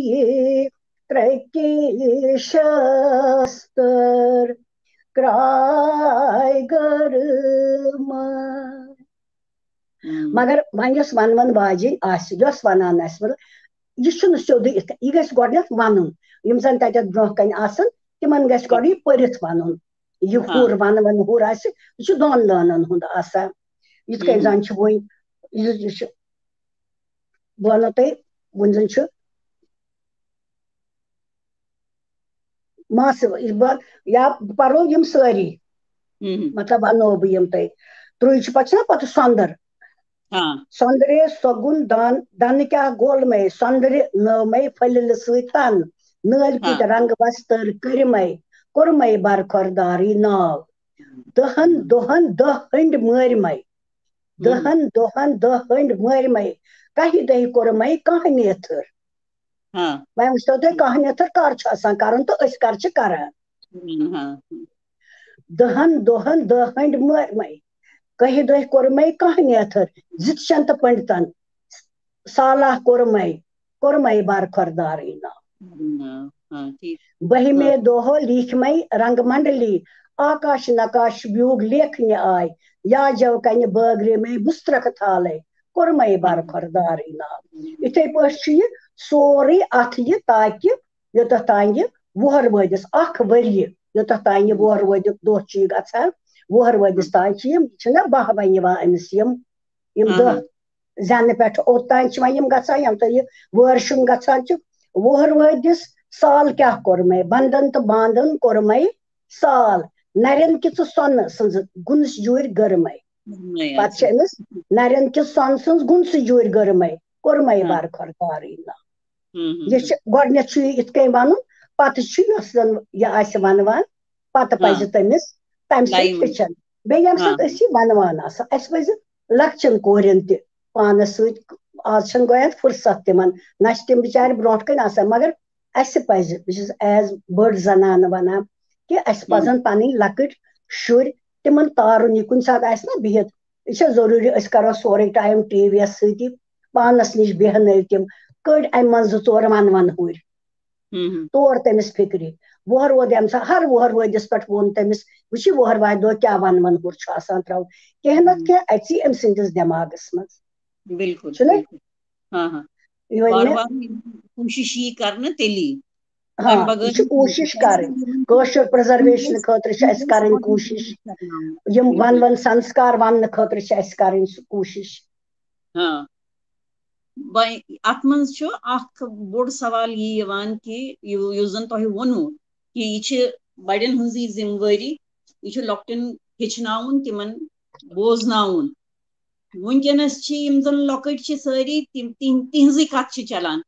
ترٛکہِ شستٕر کرٛاے گٔرمہٕ۔ ہم۔ مگر وۄنۍ یۄس ونوُن واجیٚنۍ آسہِ، یۄس ونان آسہِ، مطلب، یہِ چھُنہٕ سیوٚدُے یِتھ کٔنۍ، یہِ گژھِ گۄڈٕنٮ۪تھ ونُن۔ یِم زن تتٮ۪تھ برونٛہہ کنہِ آسن، تِمن گژھِ گۄڈٕ یہِ پٔرِتھ ونُن۔ یہِ ہاں۔ ہُر ونہٕ ونہٕ ہُر آسہِ، یہِ چھُ دۄن لٲنن ہُنٛد آسان۔ یِتھ کٔنۍ ہم۔ زن چھُ وۄنۍ، یہِ، یہِ چھُ، بہٕ ونو تۄہہِ، وۄنۍ زن چھُ ماسہٕ، یہِ بہٕ، یا پرو یِم سٲری، ہم۔ مطلب، ونو بہٕ یِم تۄہہِ۔ ترٛوے چھُ پتہٕ چھُنہ پتہٕ سۄندر۔ ہاں۔ سۄندرے سۄگُن دان، دنہٕ کیٛاہ گول مے، سۄندرِ نٲو مے پھٔلِلہٕ سۭتۍ تن، نٲلۍ کِتۍ ہاں۔ رنگ وستر کٔرۍ مے، کوٚر مے برخوردارٕے ناو۔ دہن دۄہن دہ ہنڈ مٲرۍ مے۔ دہن دۄہن دہ ہنڈ مٲرۍ مے۔ کہہِ دۄہہِ کوٚر مے کانٛہہ نیتھٕر۔ ہاں۔ وۄنۍ وٕچھتو تُہۍ کانٛہہ نیتھٕر کر چھُ آسان کرُن تہٕ أسۍ کر چھِ کران۔ ہاں۔ دہن دۄہن دہ ہنڈ مٲرۍ مے۔ کہہِ دۄہہِ کوٚر مے کانٛہہ نیتھٕر۔ زِتھ شنتہٕ پنڈتن صالح کوٚر مے، کوٚر مے بر خۄردارٕے نا۔ ہاں، ہاں، ٹھیٖک۔ بہمے دوہو لیکھ مے رنگ منڈلی، آکاش نقاش بیوگ لیکھنہِ آے، یا جو کنہِ بٲگرِ مے بُسترک تھالے، کوٚر مے بر خۄردارٕے نا۔ یِتھے پٲٹھۍ چھُ یہِ سورُے اتھ یہِ، تاکہِ یوٚتتھ تام یہِ وُہر وٲدِس اکھ ؤرۍ یہِ، یوٚتتھ تام یہِ وُہر وٲدیُک دۄہ چھُ یہِ گژھان، وُہر وٲدِس تام چھِ یِم، چھِنہ باہ وۄنۍ یِوان أمِس یِم، یِم دہ زینہٕ پٮ۪ٹھ اوٚت تام چھِ وۄنۍ یِم گژھان، یَنہٕ تۄہہِ یہِ وٲر شُن گژھان چھُ۔ وُہر وٲدِس سال کیٛاہ کوٚر مےٚ؟ بندن تہٕ باندن کوٚر مےٚ سال۔ نرٮ۪ن کہِ ژٕ سۄنہٕ سٕنٛز گُنس جوٗرۍ گٔر مےٚ۔ پتہٕ چھِ أمِس نرٮ۪ن کہِ سۄنہٕ سٕنٛز گُنس جوٗرۍ گٔر مےٚ، کوٚر مےٚ بر خۄردارٕے نا۔ ہم، ہم، یہِ چھِ گۄڈٕنٮ۪تھ چھُ یہِ یِتھ کٔنۍ وَنُن، پتہٕ چھُ یۄس زن یہِ آسہِ وَنوان، پتہٕ پزِ تٔمِس تمہِ سۭتۍ ہیٚچھن۔ بیٚیہِ ییٚمہِ ساتہٕ أسۍ یہِ ونوان آسو، اسہِ پزِ لۄکچن کورٮ۪ن تہِ پانس سۭتۍ، آز چھنہٕ گویا فرصت تِمن، نہ چھِ تِم بِچارِ برونٛٹھ کنہِ آسان، مگر اسہِ پزِ، بہٕ چھس as بٔڑ زنانہٕ ونان کہِ اسہِ پزن پنٕنۍ لۄکٕٹۍ شُرۍ تِمن تارُن، یہِ کُنہِ ساتہٕ آسہِ نہ بِہِتھ، یہِ چھا ضروٗری أسۍ کرو سورُے ٹایم ٹی وی یس سۭتی، پانس نِش بیہنٲوۍ تِم، کٔڑۍ امہِ منٛز زٕ ژور ونوَن ہُرۍ۔ ہم، ہم۔ تور تٔمِس فِکرِ۔ وُہر وٲدۍ أمۍ سا-، ہر وُہر وٲدِس پٮ۪ٹھ ووٚن تٔمِس، وٕچھ یہِ وُہر وادِ دۄہ کیٛاہ وَنوَن ہُر چھُ آسان ترٛاوُن۔ کینٛہہ نَتہٕ کینٛہہ اَژِ أمۍ سٕنٛدِس دٮ۪ماغَس منٛز۔ بِلکُل، چھُنہ؟ بِلکُل۔ ہاں، ہاں۔ یہِ وَنہِ وارٕ مےٚ، وارٕ کوٗشِش یی کرنہٕ تیٚلی۔ ہاں، تَمہِ بغٲر یہِ چھِ کوٗشِش کَرٕنۍ۔ کٲشُر پرزرویشن خٲطرٕ چھِ اَسہِ کَرٕنۍ کوٗشِش۔ یِم وَنوَن سنسکار وَننہٕ خٲطرٕ چھِ اَسہِ کَرٕنۍ سُہ کوٗشِش۔ ہاں۔ وۄنۍ اَتھ منٛز چھُ اکھ بوٚڑ سوال یہِ یِوان کہِ یہِ-، یُس زَن تۄہہِ ووٚنوُ کہِ یہِ چھِ بَڑٮ۪ن ہٕنٛزٕے ذِمہٕ وٲری، یہِ چھُ لۄکٹٮ۪ن ہیٚچھناوُن، تِمن بوزناوُن۔ وٕنکیٚنَس چھِ یِم زَن لۄکٕٹۍ چھِ سٲری، تِم، تِہن-، تِہنٛزٕے کَتھ چھِ چلان۔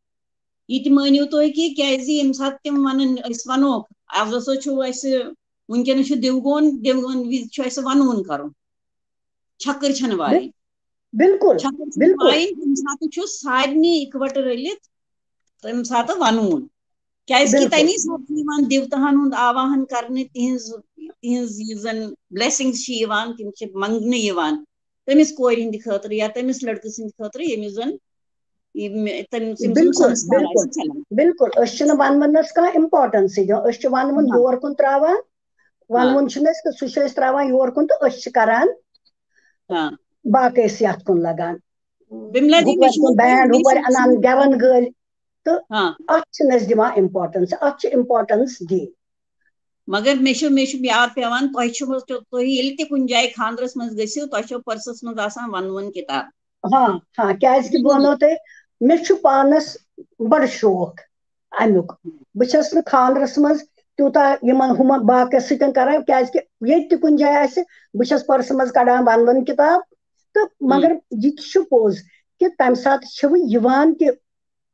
یہِ تہِ مٲنِو تُہۍ کہِ کیازِ ییٚمہِ ساتہٕ تِم وَنان، أسۍ وَنوکھ، از ہسا چھُ اَسہِ وٕنکیٚنَس چھُ دیوگون، دیوگون وِزِ چھُ اَسہِ وَنوُن کَرُن۔ چھکٕر چھَنہٕ وایِنۍ۔ بِلکُل، چھکٕر چھَنہٕ بِلکُل۔ وایِنۍ، تَمہِ ساتہٕ چھُ سارنٕے اِکوَٹہٕ رٔلِتھ تَمہِ ساتہٕ وَنوُن۔ کیازِ کہِ بِلکُل۔ تَمی ساتہٕ چھُ یِوان دیوتاہَن ہُنٛد آواہَن کرنہٕ، تِہنٛز، تِہنٛز یُس زَن blessings چھِ یِوان، تِم چھِ منٛگنہٕ یِوان تٔمِس کورِ ہٕنٛدِ خٲطرٕ یا تٔمِس لڑکہٕ سٕنٛدِ خٲطرٕ، ییٚمِس زَن یِم، تٔمۍ، تٔمۍ سُنٛد بِلکُل، سنسکار آسہِ بِلکُل۔ چلان۔ بِلکُل، أسۍ چھِنہٕ وَنوَنَس کانٛہہ importance یہِ دِوان، أسۍ چھِ وَنوُن نہ۔ یور کُن ترٛاوان، ہاں۔ وَنوُن چھُنہٕ أسۍ، سُہ چھِ أسۍ ترٛاوان یور کُن تہٕ أسۍ چھِ کران ہاں۔ باقٕے أسۍ یَتھ کُن لگان۔ بِملا جی، مےٚ ہُپٲرۍ چھُ کُن وۄنۍ band، بیٚیہِ ہُپٲرۍ سونٛچُن۔ اَنان گٮ۪وَن گٲلۍ تہٕ ہاں۔ اَتھ چھِنہٕ أسۍ دِوان importance، اَتھ چھِ importance دِنۍ۔ مگر مےٚ چھُ، مےٚ چھُ یاد پٮ۪وان، تۄہہِ چھُو، تُہۍ ییٚلہِ تہِ کُنہِ جایہِ خانٛدرَس منٛز گٔژھِو، تۄہہِ چھو purse-َس منٛز آسان وَنوُن کِتاب۔ ہاں، ہاں، کیازِ کہِ بہٕ وَنو تۄہہِ، مےٚ چھُ پانَس بَڑٕ شوق اَمیُک۔ بہٕ چھَس نہٕ خانٛدرَس منٛز تیوٗتاہ یِمَن ہُمَن باقیَس سۭتۍ کران، کیازِ کہِ ییٚتہِ تہِ کُنہِ جایہِ آسہِ، بہٕ چھَس purse-ٕ منٛز کڑان وَنوُن کِتاب۔ تہٕ مگر یہِ تہِ چھُ پوٚز کہِ تَمہِ ساتہٕ چھِ وۄنۍ یِوان تہِ،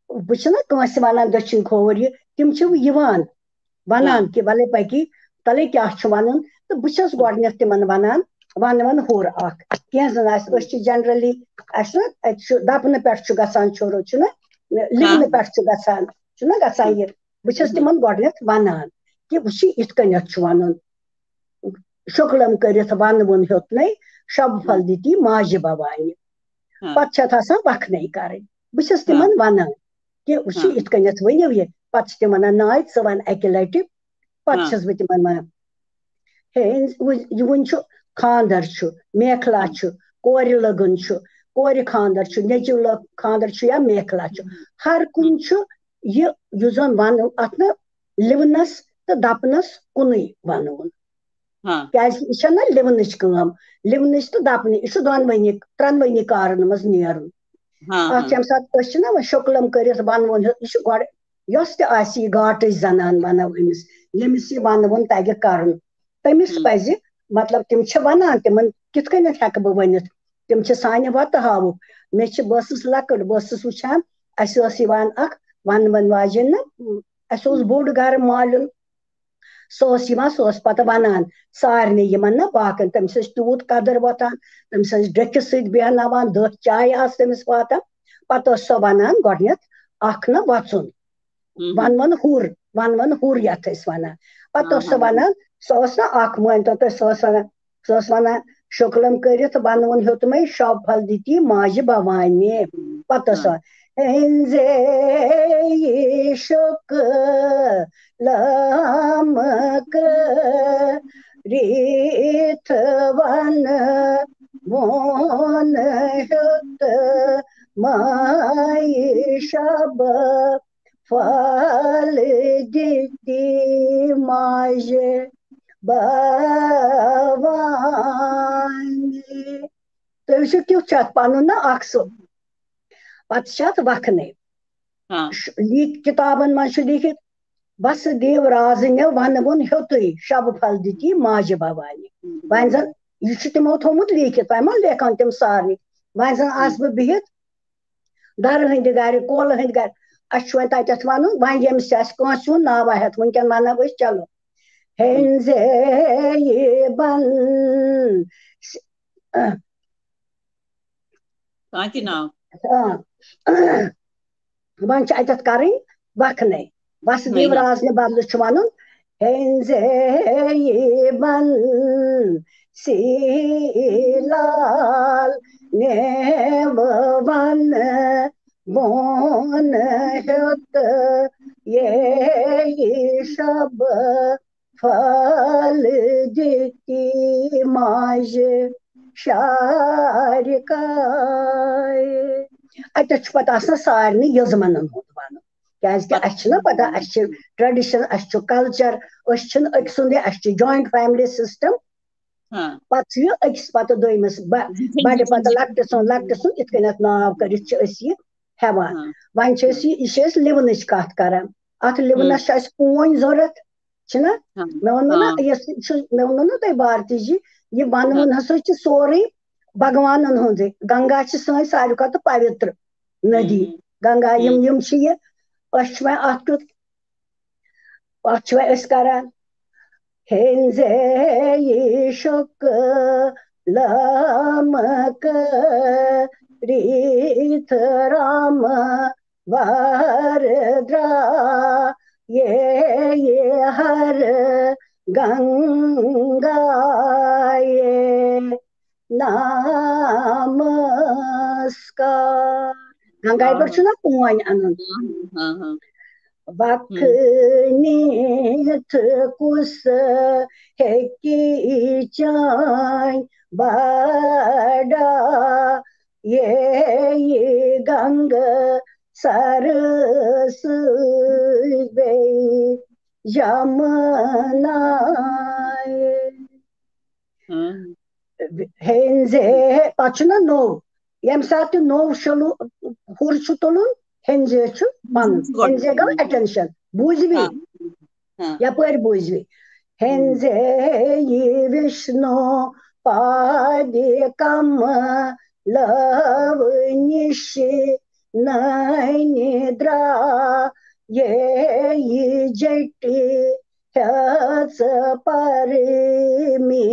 بہٕ چھَس نہ کٲنٛسہِ وَنان دٔچھِنۍ کھووُر یہِ، تِم چھِ وۄنۍ یِوان وَنان کہِ وَلے پٔکی، تَلے کیٛاہ چھُ وَنُن۔ تہٕ بہٕ چھَس گۄڈٕنٮ۪تھ تِمَن وَنان، وَنوَن ہُر اَکھ۔ کینٛہہ زَن آسہِ، أسۍ چھِ generally، اَسہِ چھُ، اَتہِ چھُ دَپنہٕ پٮ۪ٹھ چھُ گژھان چھُرٕ، چھُنہ، لِونہٕ پٮ۪ٹھ چھُ گژھان، چھُنہ گژھان یہِ۔ بہٕ چھَس تِمَن گۄڈٕنٮ۪تھ وَنان کہِ وٕچھ یہِ یِتھ کٔنٮ۪تھ چھُ وَنُن۔ شُکلَم کٔرِتھ وَنوُن ہیوٚتنَے، شب پھل دِتی ماجہِ بھوانی۔ پَتہٕ چھِ اَتھ آسان وَکھنَے کَرٕنۍ۔ بہٕ چھَس تِمَن وَنان کہِ وٕچھ یہِ یِتھ کٔنٮ۪تھ ؤنِو یہِ۔ پَتہٕ چھِ تِم وَنان، ناے ژٕ وَن اَکہِ لَٹہِ۔ پَتہٕ چھَس بہٕ تِمَن وَنان، ہے، وۄنۍ، یہِ وۄنۍ چھُ خانٛدر چھُ، میخلا چھُ، کورِ لٔگُن چھُ، کورِ خانٛدر چھُ، نیٚچوٗ لٔگ خانٛدر چھُ یا میخلا چھُ۔ ہر کُنہِ چھُ یہِ، یُس زَن وَنُن اَتھ نہٕ لِونَس تہٕ دَپنَس کُنُے وَنوُن۔ ہاں۔ کیازِ یہِ چھَنہ لِونٕچ کٲم، لِونٕچ تہٕ دَپنٕچ، یہِ چھُ دۄنوٕنی، ترٛٮ۪نوٕنی کارَن منٛز نیرُن۔ ہاں، اَتھ ہاں۔ ییٚمہِ ساتہٕ أسۍ چھِنہ وۄنۍ شُکلَم کٔرِتھ وَنوُن ہیوٚت، یہِ چھُ گۄڈٕ یۄس تہِ آسہِ یہِ گاٹٕج زنان وَنو أمِس، ییٚمِس یہِ وَنوُن تَگہِ کَرُن، تٔمِس پَزِ، مطلب، تِم چھِ وَنان، تِمَن کِتھ کٔنٮ۪تھ ہٮ۪کہٕ بہٕ ؤنِتھ؟ تِم چھِ سانہِ وَتہٕ ہاوُکھ۔ مےٚ چھِ، بہٕ ٲسٕس لۄکٕٹ، بہٕ ٲسٕس وٕچھان، اَسہِ ٲس یِوان اَکھ وَنوَن واجیٚنۍ نہ، اَسہِ اوس بوٚڑ گَرٕ مالیُن، سُہ اوس یِوان، سُہ اوس پتہٕ ونان سارنٕے یِمن نہ باقین، تٔمِس ٲسۍ تیوٗت قدٕر وۄتھان، تٔمِس ٲسۍ ڈٔکِس سۭتۍ بیہناوان، دٔہ چایہِ آسہٕ تٔمِس واتان۔ پتہٕ ٲس سۄ ونان گۄڈٕنٮ۪تھ اکھ نہ وژُن، ہم۔ ونوُن ہُر، ونوُن ہُر یتھ أسۍ ونان۔ پتہٕ ہاں، ٲس سۄ ہاں۔ ونان، سۄ ٲس نہ اکھ، مٲنۍ تو تُہۍ، سۄ ٲس ونان، سۄ ٲس ونان، شُکلم کٔرِتھ ونوُن ہیوٚتمَے، شب پھل دِتی ماجہِ بھوانی۔ پتہٕ ٲس ہاں۔ سۄ، ہینزے یہِ شُکلم کٔرِتھ ونوُن ہیوٚت ماے شب پھل دِتی ماجہِ بھوانی۔ تُہۍ وٕچھِو، کیُتھ چھُ اَتھ پَنُن نہ اکھ سُہ۔ پَتہٕ چھِ اَتھ وَکھنَے۔ ہاں۔ ش-، لیٖکھ-، کِتابَن منٛز چھُ لیٖکھِتھ، بس دیو رازنہِ ونوُن ہیوٚتُے، شب پھل دِتی ماجہِ بھوانی۔ وۄنۍ زن یہِ چھُ تِمو تھوٚومُت لیٖکھِتھ، وۄنۍ ما لیکھن تِم سارنٕے۔ وۄنۍ زن آسہٕ بہٕ بِہِتھ دَرٕ ہٕنٛدِ گَرِ، کۄلہٕ ہٕنٛدِ گَرِ۔ اَسہِ چھُ وۄنۍ تَتٮ۪تھ وَنُن، وۄنۍ ییٚمِس تہِ آسہِ کٲنٛسہِ ہُنٛد ناو ہٮ۪تھ، وٕنکٮ۪ن وَنو أسۍ، چلو۔ ہیٚنزے یہِ بن، کانٛہہ تہِ ناو۔ آ۔ وۄنۍ چھِ اَتٮ۪تھ کَرٕنۍ وَکھنَے۔ وَسدیو وۄنۍ۔ رازنہِ بدلہٕ چھُ وَنُن، ہینزے یہِ بن سی لال نے ون بون ہیوٚت یہِ شب پھل دِتی ماجہِ شارِ کایہِ۔ اَتٮ۪تھ چھُ پَتہٕ آسان سارنٕے یزمَنَن ہُنٛد وَنُن۔ کیٛازِ کہِ اَسہِ چھِنہ پَتہ، اَسہِ چھِ tradition، اَسہِ چھُ culture، أسۍ چھِنہٕ أکۍ سُنٛدٕے، اَسہِ چھُ joint family system۔ ہاں۔ پَتہٕ چھُ یہِ أکِس پَتہٕ دوٚیمِس، بَ-، زِٹھٮ۪ن بَڑِ زِٹھٮ۪ن پَتہٕ زِٹھٮ۪ن۔ لۄکٹہِ سُنٛد، لۄکٹہِ سُنٛد، یِتھ کٔنٮ۪تھ ناو کٔرِتھ چھِ أسۍ یہِ ہٮ۪وان۔ ہاں۔ وۄنۍ چھِ أسۍ یہِ، یہِ چھِ أسۍ لِونٕچ کَتھ کَران۔ اَتھ لِونَس ہُم۔ چھِ اَسہِ پوٗنۍ ضوٚرَتھ، چھِنہ؟ ہاں۔ مےٚ ووٚنمو نہ، ہاں۔ یۄس یہِ چھُ، مےٚ ووٚنمو نہ تۄہہِ بھارتی جی، یہِ وَنوُن ہاں۔ ہسا چھُ سورُے بھگوانَن ہُنٛدُے۔ گنگا چھِ سٲنۍ ساروی کھۄتہٕ پویتر ندی۔ ہُم۔ گنگا یِم، ہُم۔ یِم چھِ یہِ، أسۍ چھِ وۄنۍ اَتھ کیُتھ، اَتھ چھِ وۄنۍ أسۍ کران۔ ہینزے یہِ شُکلم کٔرِتھ رام وار درٛایے یہِ ہر گنگایے نمسکار۔ گنگایہِ پٮ۪ٹھ چھُنہ پونۍ اَنُن۔ ہاں، ہاں۔ وَکھنِتھ کُس ہیٚکہِ چٲنۍ بڑا یے یہِ گنگہٕ سر سۭتۍ بیٚیہِ جمنایہِ۔ ہاں۔ ہینزے، پَتہٕ چھُنہ نوٚو، ییٚمہِ ساتہٕ تہِ نوٚو شلو-، ہُر چھُ تُلُن، ہینزے چھُ وَنُن۔ ہینزے گوٚو attention، بوٗزوٕے؟ ہاں۔ ہاں۔ یَپٲرۍ بوٗزوٕے؟ ہینزے یہِ وِشنو پادِ کملو نِش نٲنۍ درٛایے یہِ جٹی ہیٚژ پرمی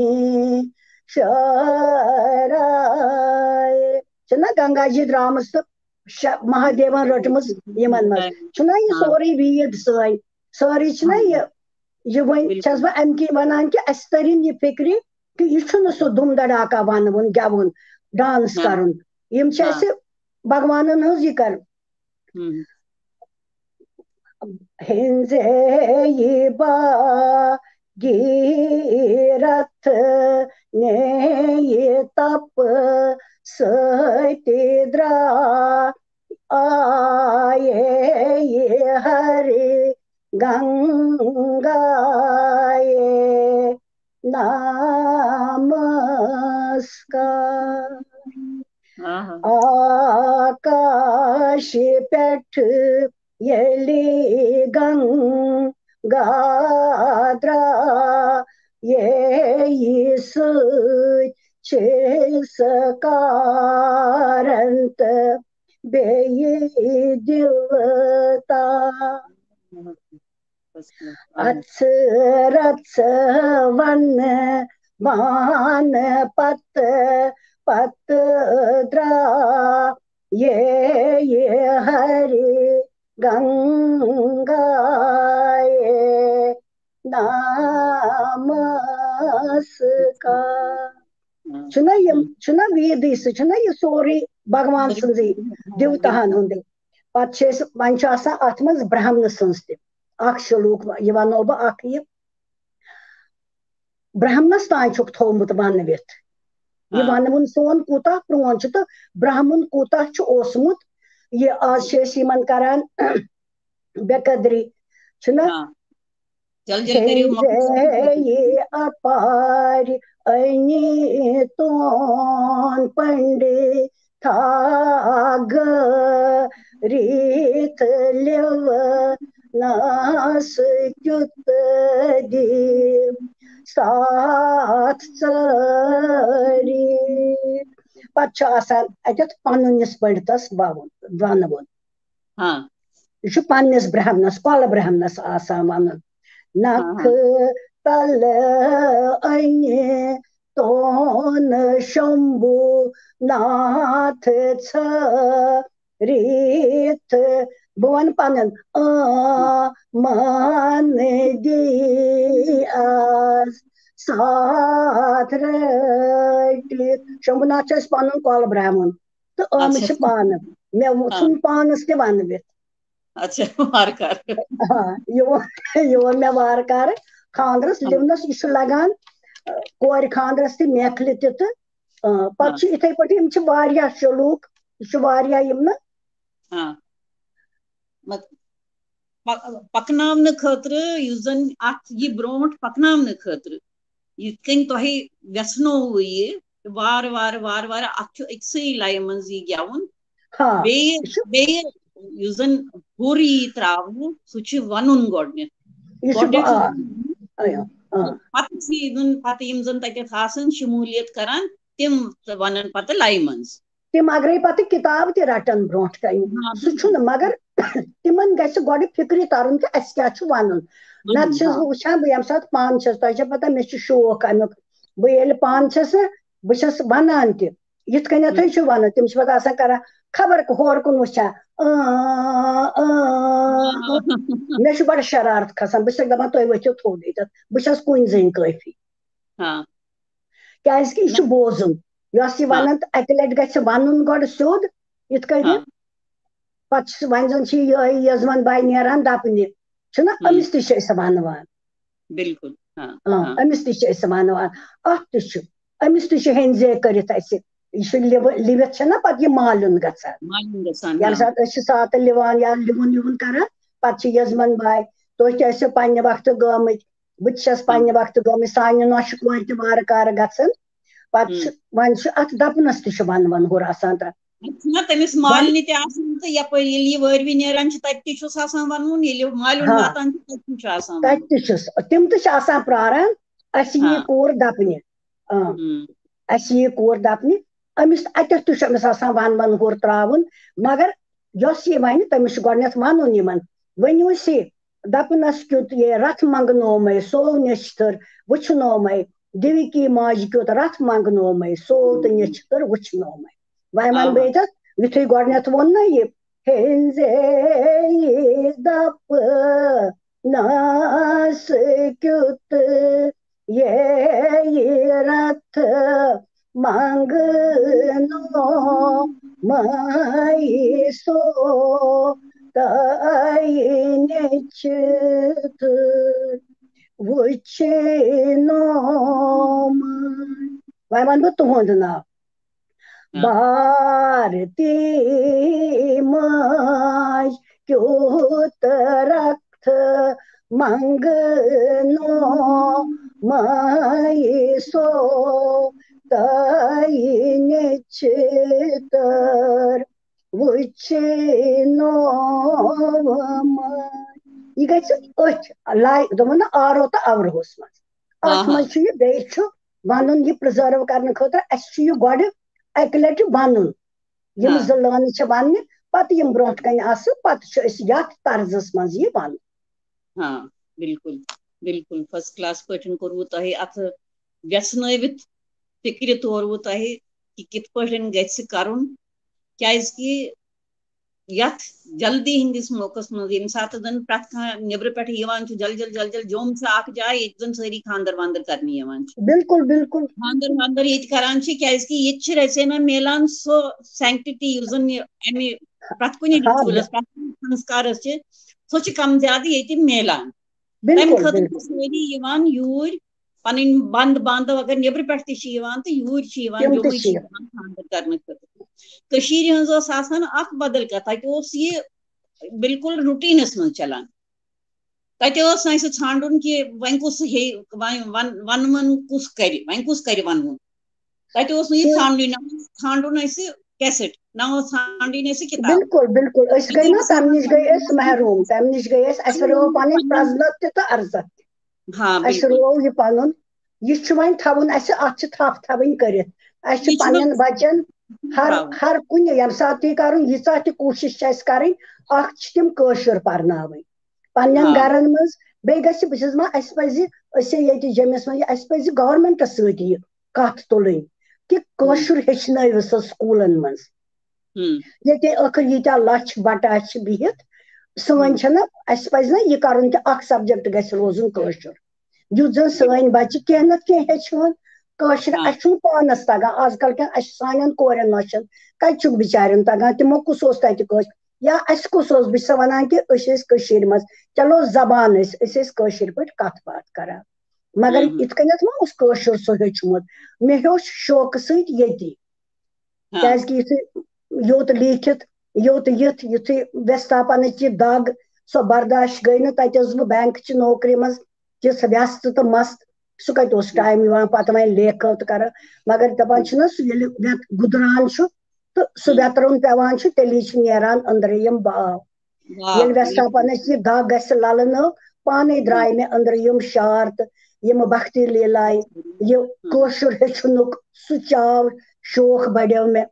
شرایہِ۔ چھِنہ گنگا جی درٛامٕژ تہٕ شےٚ مہادیون رٔٹمٕژ یِمن منٛز۔ چھُنہ یہِ ہاں۔ سورُے ویٖد سٲنۍ، سٲرٕے چھِنہ ہاں۔ یہِ، یہِ وۄنۍ بِلکُل۔ چھَس بہٕ اَمہِ کِنۍ وَنان کہِ اَسہِ تٔرِن یہِ فِکرِ کہِ یہِ چھُنہٕ سُہ دُم دڑاکا وَنوُن، گٮ۪وُن، dance ہاں۔ کَرُن۔ یِم چھِ ہاں۔ اَسہِ بھگوانن ہٕنٛز یہِ کَرٕنۍ۔ ہم۔ ہینزے یہِ باگیرتھ نے یہِ تپ سۭتۍ درٛایے یہِ ہر گنگایے نمسکار۔ آہا۔ آکاش پٮ۪ٹھ ییٚلہِ گنگا درٛایے یہِ سۭتۍ چھِ سکارن تہٕ بیٚیہِ دِلہٕ تام۔ اَژٕ رَژٕ وَنہٕ وانہٕ پَتہٕ، پَتہٕ درٛایے ہَرِ گنگایے نامسکار۔ چھُنہ یِم، چھُنہ ویدٕے، سُہ چھُنہ یہِ سورُے بھگوان سٕنٛزٕے، دیوتاہن ہُنٛدٕے۔ پتہٕ چھِ أسۍ، وۄنۍ چھُ آسان اتھ منٛز برہمنہٕ سٕنٛز تہِ اکھ شلوک، یہِ ونہو بہٕ اکھ یہِ۔ برہمنس تام چھُکھ تھوومُت ونوِتھ۔ یہِ ہاں۔ ونوُن سون کوٗتاہ پرون چھُ تہٕ برہمُن کوٗتاہ چھُ اوسمُت۔ یہِ آز چھِ أسۍ یِمن کران بے قدری، چھُنہ؟ ہاں۔ جلدی کٔرِو مۄختصر۔ ہے اپارِ أنی تون پنڈِتھا گٲرِتھ لیونس کیُت دی ساتھ ژٲرِتھ۔ پتہٕ چھُ آسان اتٮ۪تھ پنُن یُس پنڈِتس وَوُن، ونوُن۔ ہاں۔ یہِ چھُ پننِس برہمنس، کۄلہٕ برہمنس آسان ونُن۔ ہاں، ہاں۔ نکھٕ تلہٕ أنہِ تون شمبھو ناتھ ژھٲرِتھ۔ بہٕ ونہٕ پنُن، آ، مان دی آز ساتھ رٔٹِتھ۔ شمبھو ناتھ چھُ اَسہِ پنُن کۄلہٕ برہمُن۔ تہٕ آمٕتۍ اچھا۔ چھِ پانہٕ۔ مےٚ وُ-، ہاں۔ ژھُن پانس تہِ ونوِتھ۔ اچھا، وارٕ کارٕ۔ ہاں، یہِ ووٚن، یہِ ووٚن مےٚ وارٕ کارٕ۔ خانٛدرس ہاں۔ لِونس یہِ چھُ لگان، ٲ، کورِ خانٛدرس تہِ، محفلہِ تہِ تہٕ، ٲ، پتہٕ ہاں۔ چھِ یِتھے پٲٹھۍ، یِم چھِ واریاہ شلوک، یہِ چھُ واریاہ یِم نہٕ۔ ہاں۔ مت-، پَ-، پَکناونہٕ خٲطرٕ، یُس زَن اَتھ یہِ برونٛٹھ پَکناونہٕ خٲطرٕ یِتھ کٔنۍ تۄہہِ وٮ۪ژھنووُ یہِ، وارٕ وارٕ، وارٕ وارٕ اَتھ چھُ أکسٕے لَیہِ منٛز یہِ گٮ۪وُن۔ ہاں، بیٚیہِ، یہِ چھُ بیٚیہِ یُس زَن ہُر یی ترٛاونہٕ، سُہ چھُ وَنُن گۄڈٕنٮ۪تھ۔ یہِ چھُ گۄڈٕنٮ۪تھ چھُ با-، وَنُن۔ آ، آ۔ پَتہٕ چھِ یہِ دیُن، پَتہٕ یِم زَن تَتٮ۪تھ آسَن شموٗلیت کَران، تِم وَنَن پَتہٕ لَیہِ منٛز۔ تِم اگرے پتہٕ کِتاب تہِ رٹن برونٛٹھ کنہِ، ہاں، سُہ چھُنہٕ، مگر تِمن گژھِ گۄڈٕ فکرِ ترُن کہِ اسہِ کیٛاہ چھُ ونُن۔ نتہٕ چھَس بہٕ وٕچھان، بہٕ ییٚمہِ ساتہٕ پانہٕ چھَس، تۄہہِ چھےٚ پتہ، مےٚ چھُ شوق امیُک، بہٕ ییٚلہِ پانہٕ چھَسہٕ، بہٕ چھَس ونان تہِ، یِتھ کٔنٮ۪تھٕے چھُ ونُن۔ تِم چھِ پتہٕ آسان کران، خبر ہورٕ کُن وٕچھان، اۭں، اۭں، اۭں۔ مےٚ چھُ بڑٕ شرارت کھسان، بہٕ چھَسکھ دپان، تُہۍ ؤتھِو تھوٚد ییٚتٮ۪تھ، بہٕ چھَس کُنۍ زٔنۍ کٲفی۔ ہاں۔ کیازِ کہِ یہِ چھُ بوزُن۔ یۄس یہِ ہاں۔ ونان تہٕ اکہِ لٹہِ گژھِ ونُن گۄڈٕ سیوٚد، یِتھ کٔنۍ ہاں۔ پتہٕ چھُ، وۄنۍ زن چھِ یِہوٚے یزمن باے نیران دپنہِ، چھُنہ، ہم۔ أمِس تہِ چھِ أسۍ ونوان۔ بِلکُل، ہاں، آ، ہاں۔ أمِس تہِ چھِ أسۍ ونوان۔ اتھ تہِ چھُ، أمِس تہِ چھُ ہیٚنٛدۍ زے کٔرِتھ اسہِ، یہِ چھُ لِو-، لِوِتھ چھَنہ پتہٕ یہِ مالیُن گژھان۔ مالیُن گژھان، ییٚمہِ ہاں۔ ساتہٕ أسۍ چھِ ساتہٕ لِوان یا لِوُن وِوُن کران، پتہٕ چھِ یزمن باے، تُہۍ تہِ ٲسِو پننہِ وقتہٕ گٲمٕتۍ، بہٕ تہِ چھَس ہاں۔ پننہِ وقتہٕ گٔمٕژ، سانہِ نۄشہِ کورِ تہِ وارٕ کارٕ گژھان۔ پتہٕ چھُ، ہم۔ وۄنۍ چھُ اتھ دپنس تہِ چھُ ونوُن ہُر آسان تتھ۔ چھُنہ تٔمِس وۄنۍ مالنہِ تہِ آسان تہٕ یپٲرۍ ییٚلہِ یہِ وٲرۍ وِ نیران چھِ، تتہِ تہِ چھُس آسان ونوُن، ییٚلہِ یہِ مالیُن ہاں۔ واتان چھُ، تتہِ تہِ چھُ آسان تتہِ ونُن۔ تہِ چھُس، تِم تہِ چھِ آسان پراران، اسہِ یی ہاں۔ کوٗر دپنہِ۔ اۭں۔ ہم۔ اسہِ یی کوٗر دپنہِ، أمِس اَتٮ۪تھ تہِ چھُ أمِس آسان ون ون ہُر ترٛاوُن، مگر یۄس یہِ وَنہِ، تٔمِس چھُ گۄڈٕنٮ۪تھ وَنُن یِمن، ؤنِو سا، دَپنَس کیُتھ یہِ رَتھ منٛگنومَے، سو نیچھتٕر وٕچھنومَے، دیوکی ماجہِ کیُتھ رَتھ منٛگنومَے، سو تہٕ نیچھتٕر وٕچھنومَے۔ وۄنۍ وَنہٕ بہٕ آہا۔ ییٚتٮ۪تھ، یُتھُے گۄڈٕنٮ۪تھ ووٚن نہ یہِ، ہیٚنزے یہِ دَپہٕ نَس کیُتھ یے رَتھ منٛگنو مَے سو تَے نیچھتٕر وٕچھنو مَے۔ وۄنۍ وَنہٕ بہٕ تُہُنٛد ناو۔ ہاں۔ بھارتی ماج کیُتھ رَتھ منٛگنو مَے سو تَے نیچھتٕر وٕچھنو مَے۔ یہِ گژھِ أتھۍ لایق، دوٚپمو نہ، آرو تہٕ اَورہوس منٛز۔ اَتھ آہا۔ منٛز چھُ یہِ، بیٚیہِ چھُ وَنُن یہِ preserve کرنہٕ خٲطرٕ، اَسہِ چھُ یہِ گۄڈٕ اَکہِ لَٹہِ وَنُن۔ یِم ہاں۔ زٕ لٲنہٕ چھِ وَننہِ، پَتہٕ یِم برونٛٹھ کَنہِ آسہٕ، پَتہٕ چھُ أسۍ یَتھ طرزَس منٛز یہِ وَنُن۔ ہاں۔ بِلکُل، بِلکُل، فسٹ کلاس پٲٹھۍ کوٚروٕ تۄہہِ اَتھ وٮ۪ژھنٲوِتھ، فِکرِ توروٕ تۄہہِ کہِ کِتھ پٲٹھۍ گژھِ کَرُن، کیٛازِ کہِ یَتھ جلدی ہٕنٛدِس موقعس منٛز، ییٚمہِ ساتہٕ زَن پرٛٮ۪تھ کانٛہہ نیٚبرٕ پٮ۪ٹھٕ یِوان چھُ، جل جل جل جل، جوٚم چھِ اَکھ جاے، ییٚتہِ زَن سٲری خانٛدر وانٛدر کرنہِ یِوان چھِ۔ بِلکُل، بِلکُل۔ خانٛدر وانٛدر ییٚتہِ کران چھِ، کیٛازِ کہِ ییٚتہِ چھِ رژینا میلان سۄ سینکٹِٹی، یُس زَن یہِ اَمہِ پرٛٮ۪تھ کُنہِ ہاں، رِچوَلَس، پرٛٮ۪تھ کُنہِ سنسکارَس چھِ، سۄ چھِ کم زیادٕ ییٚتہِ میلان۔ تَمہِ بِلکُل، خٲطرٕ چھِ بِلکُل۔ سٲری یِوان یوٗرۍ، پَنٕنۍ بنٛد باندھو اگر نیٚبرٕ پٮ۪ٹھ تہِ چھِ یِوان تہٕ یوٗرۍ چھِ یِوان، تِم تہِ جوٚمٕے چھِ چھِ یِوان۔ یِوان خانٛدر کرنہٕ خٲطرٕ۔ کٔشیٖرِ ہٕنٛز ٲس آسان اکھ بدل کتھ، تتہِ اوس یہِ بِلکُل روٹیٖنس منٛز چلان۔ تتہِ اوس نہٕ اَسہِ ژھانٛڈُن کہِ وۄنۍ کُس ہے، وۄنۍ ون-، ونوُن کُس کرِ، وۄنۍ کُس کرِ ونوُن۔ تتہِ اوس نہٕ یہِ تہٕ ژھانٛڈُن، نہ اوس ژھانٛڈُن اَسہِ کیسٹ، نہ اوس ژھانٛڈٕنۍ اَسہِ کِتاب۔ بِلکُل، بِلکُل۔ أسۍ گٔے نا، تَمہِ نِش گٔے أسۍ محروٗم، تَمہِ نِش گٔے أسۍ، اَسہِ رٲو پَنٕنۍ پرٛزنت تہِ تہٕ ارزت تہِ۔ ہاں، اَسہِ بِلکُل۔ رٲو یہِ پَنُن، یہِ چھُ وۄنۍ تھاوُن اَسہِ، اَتھ چھِ تھپھ تھاوٕنۍ کٔرِتھ۔ اَسہِ چھُ یہِ چھُ پَنٕنٮ۪ن وۄنۍ بَچَن ہر، تھاوُن۔ ہر کُنہِ ییٚمہِ ساتہٕ تہِ کَرُن، ییٖژاہ تہِ کوٗشِش چھِ اَسہِ کَرٕنۍ، اَکھ چھِ تِم کٲشُر پَرناوٕنۍ پَنٕنٮ۪ن ہاں۔ گَرَن منٛز۔ بیٚیہِ گژھِ، بہٕ چھَس وَنان، اَسہِ پَزِ، أسۍ ییٚتہِ جیٚمِس منٛز، اَسہِ پَزِ گورمٮ۪نٛٹَس سۭتۍ یہِ کَتھ تُلٕنۍ کہِ کٲشُر ہیٚچھنٲیِو سا سکوٗلَن منٛز۔ ہم۔ ییٚتہِ ٲخٕر ییٖتیٛاہ لَچھ بَٹہٕ اَسہِ چھِ بِہِتھ، سٲنۍ ہم۔ چھَنہٕ، اَسہِ پَزِ نہ یہِ کَرُن کہِ اَکھ سَبجَکٹ گژھِ روزُن کٲشُر، یُتھ زَن سٲنۍ بَچہِ کینٛہہ نَتہٕ کینٛہہ ہیٚچھِ ہن کٲشُر۔ ہاں۔ اَسہِ چھُنہٕ پانَس تَگان، آز کَل کٮ۪ن اَسہِ سانٮ۪ن کورٮ۪ن نۄشَن کَتہِ چھُکھ بِچارٮ۪ن تَگان، تِمو کُس اوس تَتہِ کٲشُر؟ یا اَسہِ کُس اوس، بہٕ چھَسو وَنان کہِ أسۍ ٲسۍ کٔشیٖرِ منٛز، چلو زبان ٲسۍ، أسۍ ٲسۍ کٲشِرۍ پٲٹھۍ کَتھ باتھ کَران، مگر ہم۔ یِتھ کٔنٮ۪تھ ما اوس کٲشُر سُہ ہیوٚچھمُت؟ مےٚ ہیوٚچھ شوقہٕ سۭتۍ ییٚتی۔ ہاں۔ کیٛازِ کہِ یُتھُے یوٚت لیٖکھِتھ، یوٚت یِتھ، یُتھُے وِستھاپنٕچ یہِ دَگ، سۄ برداش گٔے نہٕ، تَتہِ ٲسٕس بہٕ بینک چہِ نوکری منٛز تِژھ وٮ۪ستہٕ تہٕ مست، سُہ کَتہِ اوس ٹایم یِوان پَتہٕ وۄنۍ لیکھو تہٕ کَرو۔ مگر دَپان چھِنہ سُہ ییٚلہِ وٮ۪ت گُدران چھُ تہٕ سُہ ہم۔ وٮ۪ترُن پٮ۪وان چھُ، تیٚلی چھِ نیران أنٛدرٕ یِم باو۔ واہ، ییٚلہِ وٮ۪ستھاپنٕچ یہِ دَگ گژھِ لَلہٕ نٲو، پانَے درٛاے مےٚ أنٛدرٕ یِم شعر تہٕ یِم بھکتی لیلایہِ، یہِ ہم۔ کٲشُر ہیٚچھنُک سُہ چاو، شوق بڑیو مےٚ۔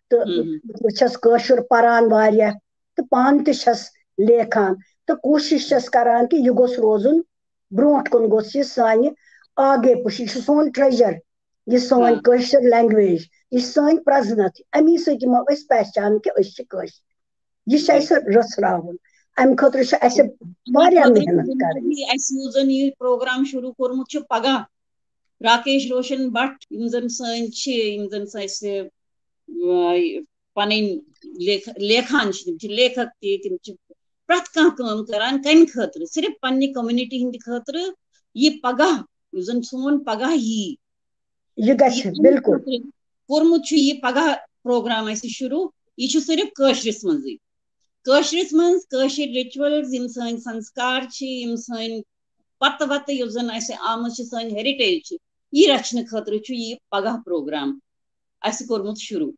تہٕ ہم۔ بہٕ چھَس کٲشُر پَران واریاہ تہٕ پانہٕ تہِ چھَس لیکھان تہٕ کوٗشِش چھَس کران کہِ یہِ گوٚژھ روزُن، برونٛٹھ کُن گوٚژھ یہِ سانہِ آگے پُش، یہِ چھُ سون ٹریجر، یہِ سٲنۍ ہاں۔ کٲشِر لینگویج، یہِ چھِ سٲنۍ پرٛزنتھ، اَمی سۭتۍ یِمو أسۍ پہچان کہِ أسۍ چھِ کٲشِر۔ یہِ چھُ اَسہِ رٔژھراوُن۔ اَمہِ خٲطرٕ چھُ اَسہِ اَمہِ واریاہ خٲطرٕ چھُ محنت بنیٲدی کَرٕنۍ۔ اَسہِ یُس زَن یہِ پروگرام شروٗع کوٚرمُت چھُ پگاہ، راکیش روشن بٹ، یِم زَن سٲنۍ چھِ، یِم زَن سٲنۍ اَسہِ، آ، پَنٕنۍ لیکھ-، لیکھان چھِ، تِم چھِ لیکھک تہِ، تِم چھِ پرٛٮ۪تھ کانٛہہ کٲم کران۔ کَمہِ خٲطرٕ؟ صرف پننہِ کمیونٹی ہٕنٛدِ خٲطرٕ، یہِ پگاہ، یُس زَن سون پگاہ یی، یہِ گژھِ، یہِ کَمہِ بِلکُل۔ خٲطرٕ کوٚرمُت چھُ یہِ پگاہ پروگرام اَسہِ شروٗع؟ یہِ چھُ صرف کٲشرِس منٛزٕے۔ کٲشرِس منٛز کٲشِر رِچوَلٕز، یِم سٲنۍ سنسکار چھِ، یِم سٲنۍ پَتہٕ وَتہٕ یُس زَن اَسہِ آمٕژ چھِ، سٲنۍ ہیرِٹیج چھِ، یہِ رَچھنہٕ خٲطرٕ چھُ یہِ پگاہ پروگرام اَسہِ کوٚرمُت شروٗع۔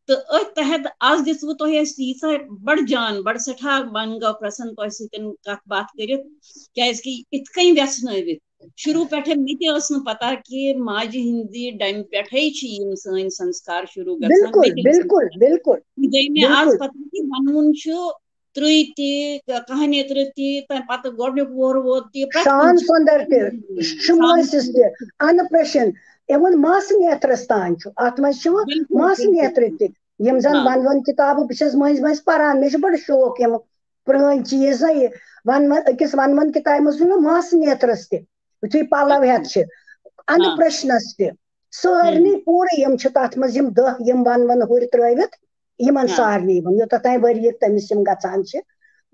تہٕ أتھۍ تحت آز دِژوٕ تۄہہِ اَسہِ ییٖژاہ بَڑٕ جان، بَڑٕ سٮ۪ٹھاہ من گوٚو پرٛسن تۄہہِ سۭتۍ کَتھ باتھ کٔرِتھ، کیٛازِ کہِ یِتھ کٔنۍ وٮ۪ژھنٲوِتھ شروٗع پٮ۪ٹھے مےٚ تہِ ٲس نہٕ پتہ کہِ ماجہِ ہِنٛدِ ڈَمہِ پٮ۪ٹھے چھِ یِم سٲنۍ سنسکار شروٗع گژھان۔ بِلکُل، مےٚ تہِ ٲس نہٕ بِلکُل، پتہ۔ بِلکُل، یہِ گٔے مےٚ آز بِلکُل۔ پتہ کہِ وَنوُن چھُ ترٛے تہِ، کاہ نیترٕ تہِ، تَمہِ پتہٕ گۄڈٕنیُک وُہُر ووت تہِ، پرٛٮ۪تھ کُنہِ شان چیٖز۔ سُندر تہِ، شُمٲسِس تہِ، انپرشن، اِوٕن ماسہٕ نیترس تام چھُ۔ اتھ منٛز چھِ وۄنۍ بِلکُل، ماسہٕ بِلکُل۔ نیترٕ تہِ، یِم زن ہاں۔ ونوُن کِتابہٕ، بہٕ چھَس مٔنٛزۍ مٔنٛزۍ پران، مےٚ چھِ بڑٕ شوق یِم پرٛٲنۍ چیٖز نا، یہِ ونوُن، أکِس ونوُن کِتابہِ منٛز چھُ مےٚ ماسہٕ نیترس تہِ، یُتھُے پلو ہٮ۪تھ چھِ، ہاں۔ انپرشنس تہِ، سارنٕے ہم۔ پوٗرٕ یِم چھِ تتھ منٛز، یِم دَہ یِم ونوُن ہُرۍ ترٲوِتھ، یِمن ہاں۔ سارنٕے یِمن، یوٚتتھ تام ؤرۍ یہِ تٔمِس یِم گژھان چھِ،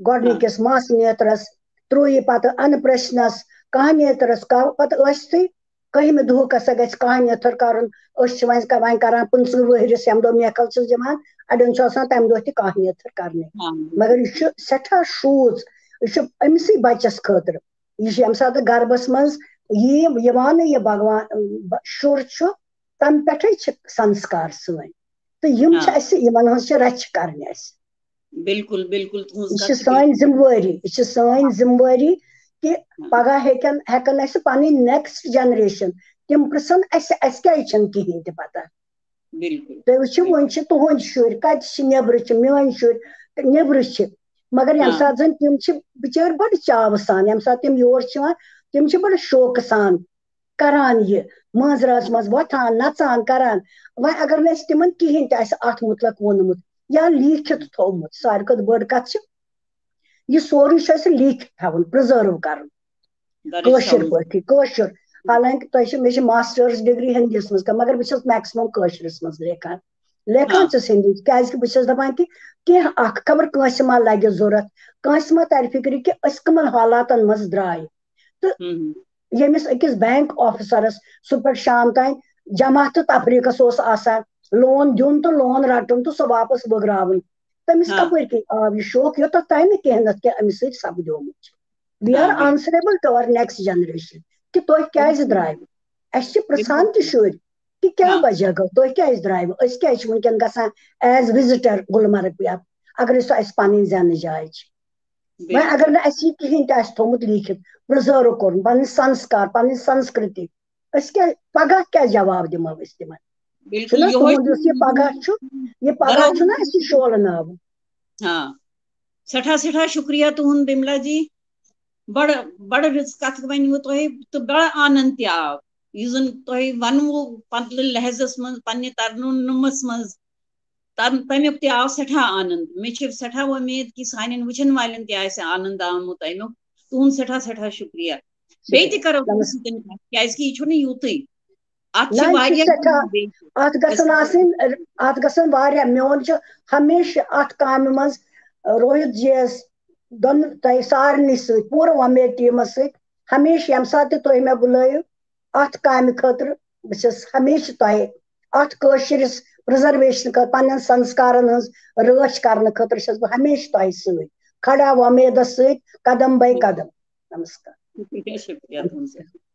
گۄڈٕنِکِس ہاں۔ ماسہٕ نیترس، ترٛویہِ پتہٕ انپرشنس، کاہ نیترس، کا-، پتہٕ ٲسۍتھٕے کٔہمہِ دۄہُک ہسا گژھِ کاہ نیتر کرُن۔ أسۍ چھِ وۄنۍ ک-، وۄنۍ کران پٕنٛژٕہ وٕہرِس، ییٚمہِ دۄہ میکھل چھِس دِوان، اَڑٮ۪ن چھُ آسان تَمہِ دۄہ تہِ کاہ نیتر کرنٕے۔ ہاں۔ مگر یہِ چھُ سٮ۪ٹھاہ شوٗژ، یہِ چھُ أمِسٕے بَچَس خٲطرٕ۔ یہِ چھُ ییٚمہِ ساتہٕ گربَس منٛز یی یِوان یہِ بھگوان، ب-، شُر چھُ، تَمہِ پٮ۪ٹھَے چھِ سنسکار سٲنۍ۔ تہٕ یِم چھِ ہاں۔ اَسہِ، یِمَن ہٕنٛز چھِ رَچھِ کَرٕنۍ اَسہِ۔ بِلکُل، بِلکُل، تُہٕنٛز یہِ کَتھ چھِ چھِ بِلکُل۔ سٲنۍ ذِمہٕ وٲری، یہِ چھِ سٲنۍ ذِمہٕ وٲری کہِ ہاں۔ پگاہ ہیٚکن، ہٮ۪کن اَسہِ پنٕنۍ نیکسٹ جنریشن تِم پرژھن، اَسہِ، اَسہِ کیٛازِ چھَنہٕ کِہیٖنۍ تہِ پتہ؟ بِلکُل۔ تُہۍ وٕچھِو، وۄنۍ چھِ تُہٕنٛدۍ شُرۍ، کَتہِ چھِ نیٚبرٕ چھِ، میٛٲنۍ شُرۍ تہٕ نیٚبرٕ چھِ، مگر ییٚمہِ ساتہٕ زن تِم چھِ بِچٲرۍ بڑٕ چاوٕ سان، ییٚمہِ ساتہٕ تِم یور چھِ یِوان، تِم چھِ بڑٕ شوقہٕ سان کران یہِ، مٲنٛزِ رٲژ منٛز وۄتھان، نژان، کران۔ وۄنۍ اگر نہٕ اَسہِ تِمن کِہینۍ تہِ آسہِ اتھ مُتعلق ووٚنمُت یا لیٖکھِتھ تھوٚومُت، ساروی کھۄتہٕ بٔڑ کتھ چھِ، یہِ سورُے چھُ اَسہِ لیٖکھِتھ تھاوُن، پرزٲرو کرُن۔ کٲشِر پٲٹھۍ، کٲشُر۔ حالانکہِ تۄہہِ چھِ، مےٚ چھِ ماسٹٲرٕس ڈگری ہِندیَس منٛز کٔرمٕژ، مگر بہٕ چھَس میکسِمم کٲشرِس منٛز لیکھان۔ لیکھان چھَس ہِندی، کیازِ کہِ بہٕ چھَس دَپان کہِ کینٛہہ اکھ خبر کٲنٛسہِ ما لَگہِ ضوٚرَتھ، کٲنٛسہِ ما تَرِ فِکرِ کہِ أسۍ کٕمَن حالاتَن منٛز درٛاے۔ تہٕ ییٚمِس أکِس بینک آفیسرَس صُبح پٮ۪ٹھ شام تام جمع تہٕ تفریٖقَس اوس آسان لون دیُن تہٕ لون رَٹُن تہٕ سُہ واپَس بٲگراوُن، تٔمِس کَپٲرۍ کِنۍ آو یہِ شوق یوٚتَتھ تام نہٕ کینٛہہ نَتہٕ کینٛہہ أمِس سۭتۍ سَپدیومُت چھُ؟ We are answerable to our next generation. کہِ تُہۍ کیازِ درٛایوٕ؟ اَسہِ چھِ پرژھان تہِ شُرۍ کہِ کیٛاہ وجہ گوٚو، تُہۍ کیازِ درٛایوٕ؟ أسۍ کیازِ چھِ وٕنکیٚن گژھان as visitor گُلمرگ پٮ۪ٹھ، اگر أسۍ سۄ اَسہِ پَنٕنۍ زینہٕ جاے چھِ؟ وۄنۍ اگر نہٕ اَسہِ یہِ کِہینۍ تہِ آسہِ تھوٚمُت لیٖکھِتھ، پرزٲرو کوٚرمُت، پَنٕنۍ سنسکار، پَنٕنۍ سنسکرتی، أسۍ کیٛاہ، پگاہ کیٛاہ جواب دِمو أسۍ تِمن؟ چھُنہ تُہُنٛد یُس یہِ پگاہ چھُ، یہِ پگاہ چھُنہ اَسہِ شولہٕ ناوُن۔ آ، سٮ۪ٹھاہ سٮ۪ٹھاہ شُکریہ تُہُنٛد بِملا جی۔ بڑٕ بڑٕ رٕژ کتھ ؤنِوٕ تۄہہِ تہٕ بڑٕ آنند تہِ آو۔ یُس زن تۄہہِ ونوٕ پننہِ لہجس منٛز، پننہِ ترنُمس منٛز، تم تمیُک تہِ آو سٮ۪ٹھاہ آنند۔ مےٚ چھِ سٮ۪ٹھاہ وۄمید کہِ سانٮ۪ن وٕچھن والٮ۪ن تہِ آسہِ آنند آمُت امیُک۔ تُہُنٛد سٮ۪ٹھاہ سٮ۪ٹھاہ شُکریہ۔ بیٚیہِ تہِ کرو تُہنٛد سۭتۍ کتھ، کیازِ کہِ یہِ چھُنہٕ یُتُے۔ اتھ چھِ نہ، یہِ چھُ واریاہ سٮ۪ٹھاہ، بیٚیہِ اَتھ گژھن آسٕنۍ، اَتھ گژھن واریاہ۔ میون چھُ ہمیشہٕ اَتھ کامہِ منٛز روہِت جی یَس، دۄن، تۄہہِ سارنٕے سۭتۍ، پوٗرٕ وۄمید ٹیٖمَس سۭتۍ، ہمیشہٕ ییٚمہِ ساتہٕ تہِ تُہۍ مےٚ بُلٲیِو اَتھ کامہِ خٲطرٕ، بہٕ چھَس ہمیشہٕ تۄہہِ اَتھ کٲشرِس پرزرویشن خٲطرٕ، پننٮ۪ن سنسکارن ہٕنٛز رٲچھ کرنہٕ خٲطرٕ چھَس بہٕ ہمیشہٕ تۄہہِ سۭتۍ کھڑا وۄمیدس سۭتۍ قدم بے قدم۔ نمسکار۔ شُکریہ، شُکریہ تُہُنٛد سٮ۪ٹھاہ۔